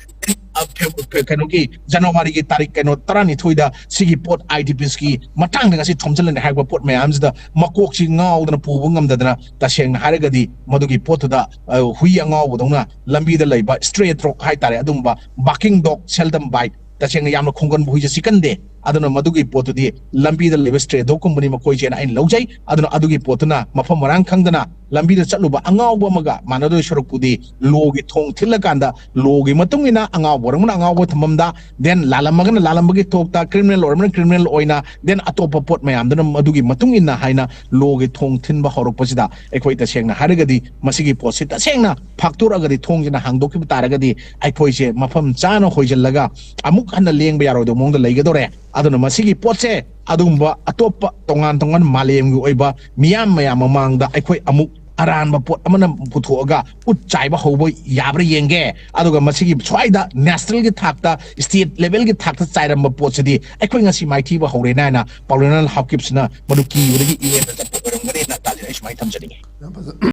ꯑ, ꯐꯦ-, ꯐꯦ-, ꯀꯩꯅꯣꯒꯤ Januaryꯒꯤ ꯇꯥꯔꯤꯛ ꯀꯩꯅꯣ ꯇꯔꯥꯅꯤꯊꯣꯏꯗ ꯁꯤꯒꯤ ꯄꯣꯠ IDPsꯀꯤ ꯃꯇꯥꯡꯗ ꯉꯁꯤ ꯊꯣꯝꯖꯤꯜꯂꯅꯤ ꯍꯥꯏꯔꯛꯄ ꯄꯣꯠ ꯃꯌꯥꯝꯁꯤꯗ ꯃꯀꯣꯛꯁꯤ ꯉꯥꯎꯗꯅ ꯄꯨꯕ ꯉꯝꯗꯗꯅ, ꯇꯁꯦꯡꯅ ꯍꯥꯏꯔꯒꯗꯤ ꯃꯗꯨꯒꯤ ꯄꯣꯠꯇꯨꯗ, ꯑ, ꯍꯨꯏ ꯑꯉꯥꯎꯕꯗꯧꯅ ꯂꯝꯕꯤꯗ ꯂꯩꯕ stray dog ꯍꯥꯏꯇꯥꯔꯦ, ꯑꯗꯨꯒꯨꯝꯕ barking dog seldom bite, ꯇꯁꯦꯡꯅ ꯌꯥꯝꯅ ꯈꯣꯡꯒꯟꯕ ꯍꯨꯏꯁꯦ ꯆꯤꯛꯀꯟꯗꯦ꯫ ꯑꯗꯨꯅ ꯃꯗꯨꯒꯤ ꯄꯣꯠꯇꯨꯗꯤ ꯂꯝꯕꯤꯗ ꯂꯩꯕ stray dogꯀꯨꯝꯕꯅꯤ ꯃꯈꯣꯏꯁꯦꯅ ꯑꯩꯅ ꯂꯧꯖꯩ꯫ ꯑꯗꯨꯅ ꯑꯗꯨꯒꯤ ꯄꯣꯠꯇꯨꯅ ꯃꯐꯝ ꯃꯔꯥꯡ ꯈꯪꯗꯅ ꯂꯝꯕꯤꯗ ꯆꯠꯂꯨꯕ ꯑꯉꯥꯎꯕ ꯑꯃꯒ ꯃꯥꯟꯅꯗꯣꯏ ꯁꯔꯨꯛꯄꯨꯗꯤ lawꯒꯤ ꯊꯣꯡ ꯊꯤꯜꯂꯀꯥꯟꯗ lawꯒꯤ ꯃꯇꯨꯡ ꯏꯟꯅ ꯑꯉꯥꯎꯕ ꯑꯣꯏꯔꯝꯕꯅ ꯑꯉꯥꯎꯕ ꯊꯝꯐꯝꯗ, then ꯂꯥꯜꯂꯝꯃꯒꯅ ꯂꯥꯜꯂꯝꯕꯒꯤ ꯊꯣꯛꯇ, criminal ꯑꯣꯏꯔꯝꯕꯅ criminal ꯑꯣꯏꯅ, then ꯑꯇꯣꯞꯄ ꯄꯣꯠ ꯃꯌꯥꯝꯗꯨꯅ ꯃꯗꯨꯒꯤ ꯃꯇꯨꯡ ꯏꯟꯅ ꯍꯥꯏꯅ lawꯒꯤ ꯊꯣꯡ ꯊꯤꯟꯕ ꯍꯧꯔꯛꯄꯁꯤꯗ ꯑꯩꯈꯣꯏ ꯇꯁꯦꯡꯅ ꯍꯥꯏꯔꯒꯗꯤ ꯃꯁꯤꯒꯤ ꯄꯣꯠꯁꯤ ꯇꯁꯦꯡꯅ ꯐꯥꯛꯇꯣꯔꯛꯑꯒꯗꯤ, ꯊꯣꯡꯁꯤꯅ ꯍꯥꯡꯗꯣꯛꯈꯤꯕ ꯇꯥꯔꯒꯗꯤ ꯑꯩꯈꯣꯏꯁꯦ ꯃꯐꯝ ꯆꯥꯅ ꯍꯣꯏꯖꯤꯜꯂꯒ ꯑꯃꯨꯛ ꯍꯟꯅ ꯂꯦꯡꯕ ꯌꯥꯔꯣꯏꯗꯕ ꯃꯑꯣꯡꯗ ꯂꯩꯒꯗꯧꯔꯦ꯫ ꯑꯗꯨꯅ ꯃꯁꯤꯒꯤ ꯄꯣꯠꯁꯦ ꯑꯗꯨꯒꯨꯝꯕ ꯑꯇꯣꯞꯄ ꯇꯣꯉꯥꯟ ꯇꯣꯉꯥꯟ ꯃꯥꯂꯦꯝꯒꯤ ꯑꯣꯏꯕ ꯃꯤꯌꯥꯝ ꯃꯌꯥꯝ ꯃꯃꯥꯡꯗ ꯑꯩꯈꯣꯏ ꯑꯃꯨꯛ ꯑꯔꯥꯟꯕ ꯄꯣꯠ ꯑꯃꯅ ꯄꯨꯊꯣꯛꯑꯒ ꯎꯠ ꯆꯥꯏꯕ ꯍꯧꯕ ꯌꯥꯕ꯭ꯔꯥ ꯌꯦꯡꯒꯦ꯫ ꯑꯗꯨꯒ ꯃꯁꯤꯒꯤ ꯁ꯭ꯋꯥꯏꯗ nationalꯒꯤ ꯊꯥꯛꯇ, state levelꯒꯤ ꯊꯥꯛꯇ ꯆꯥꯏꯔꯝꯕ ꯄꯣꯠꯁꯤꯗꯤ ꯑꯩꯈꯣꯏ ꯉꯁꯤ ꯃꯥꯏꯊꯤꯕ ꯍꯧꯔꯦꯅ ꯍꯥꯏꯅ ꯄꯥꯎꯂꯦꯅꯥꯜ ꯍꯥꯎꯀꯤꯞꯁꯤꯅ ꯃꯗꯨ ꯀꯤꯕꯗꯒꯤ UNꯗ ꯆꯠꯄ ꯑꯣꯏꯔꯝꯒꯅꯤꯅ ꯇꯥꯖꯤꯟ ꯑꯩ ꯁꯨꯃꯥꯏꯅ ꯊꯝꯖꯅꯤꯡꯉꯤ꯫ ꯌꯥꯝ ꯐꯖ-,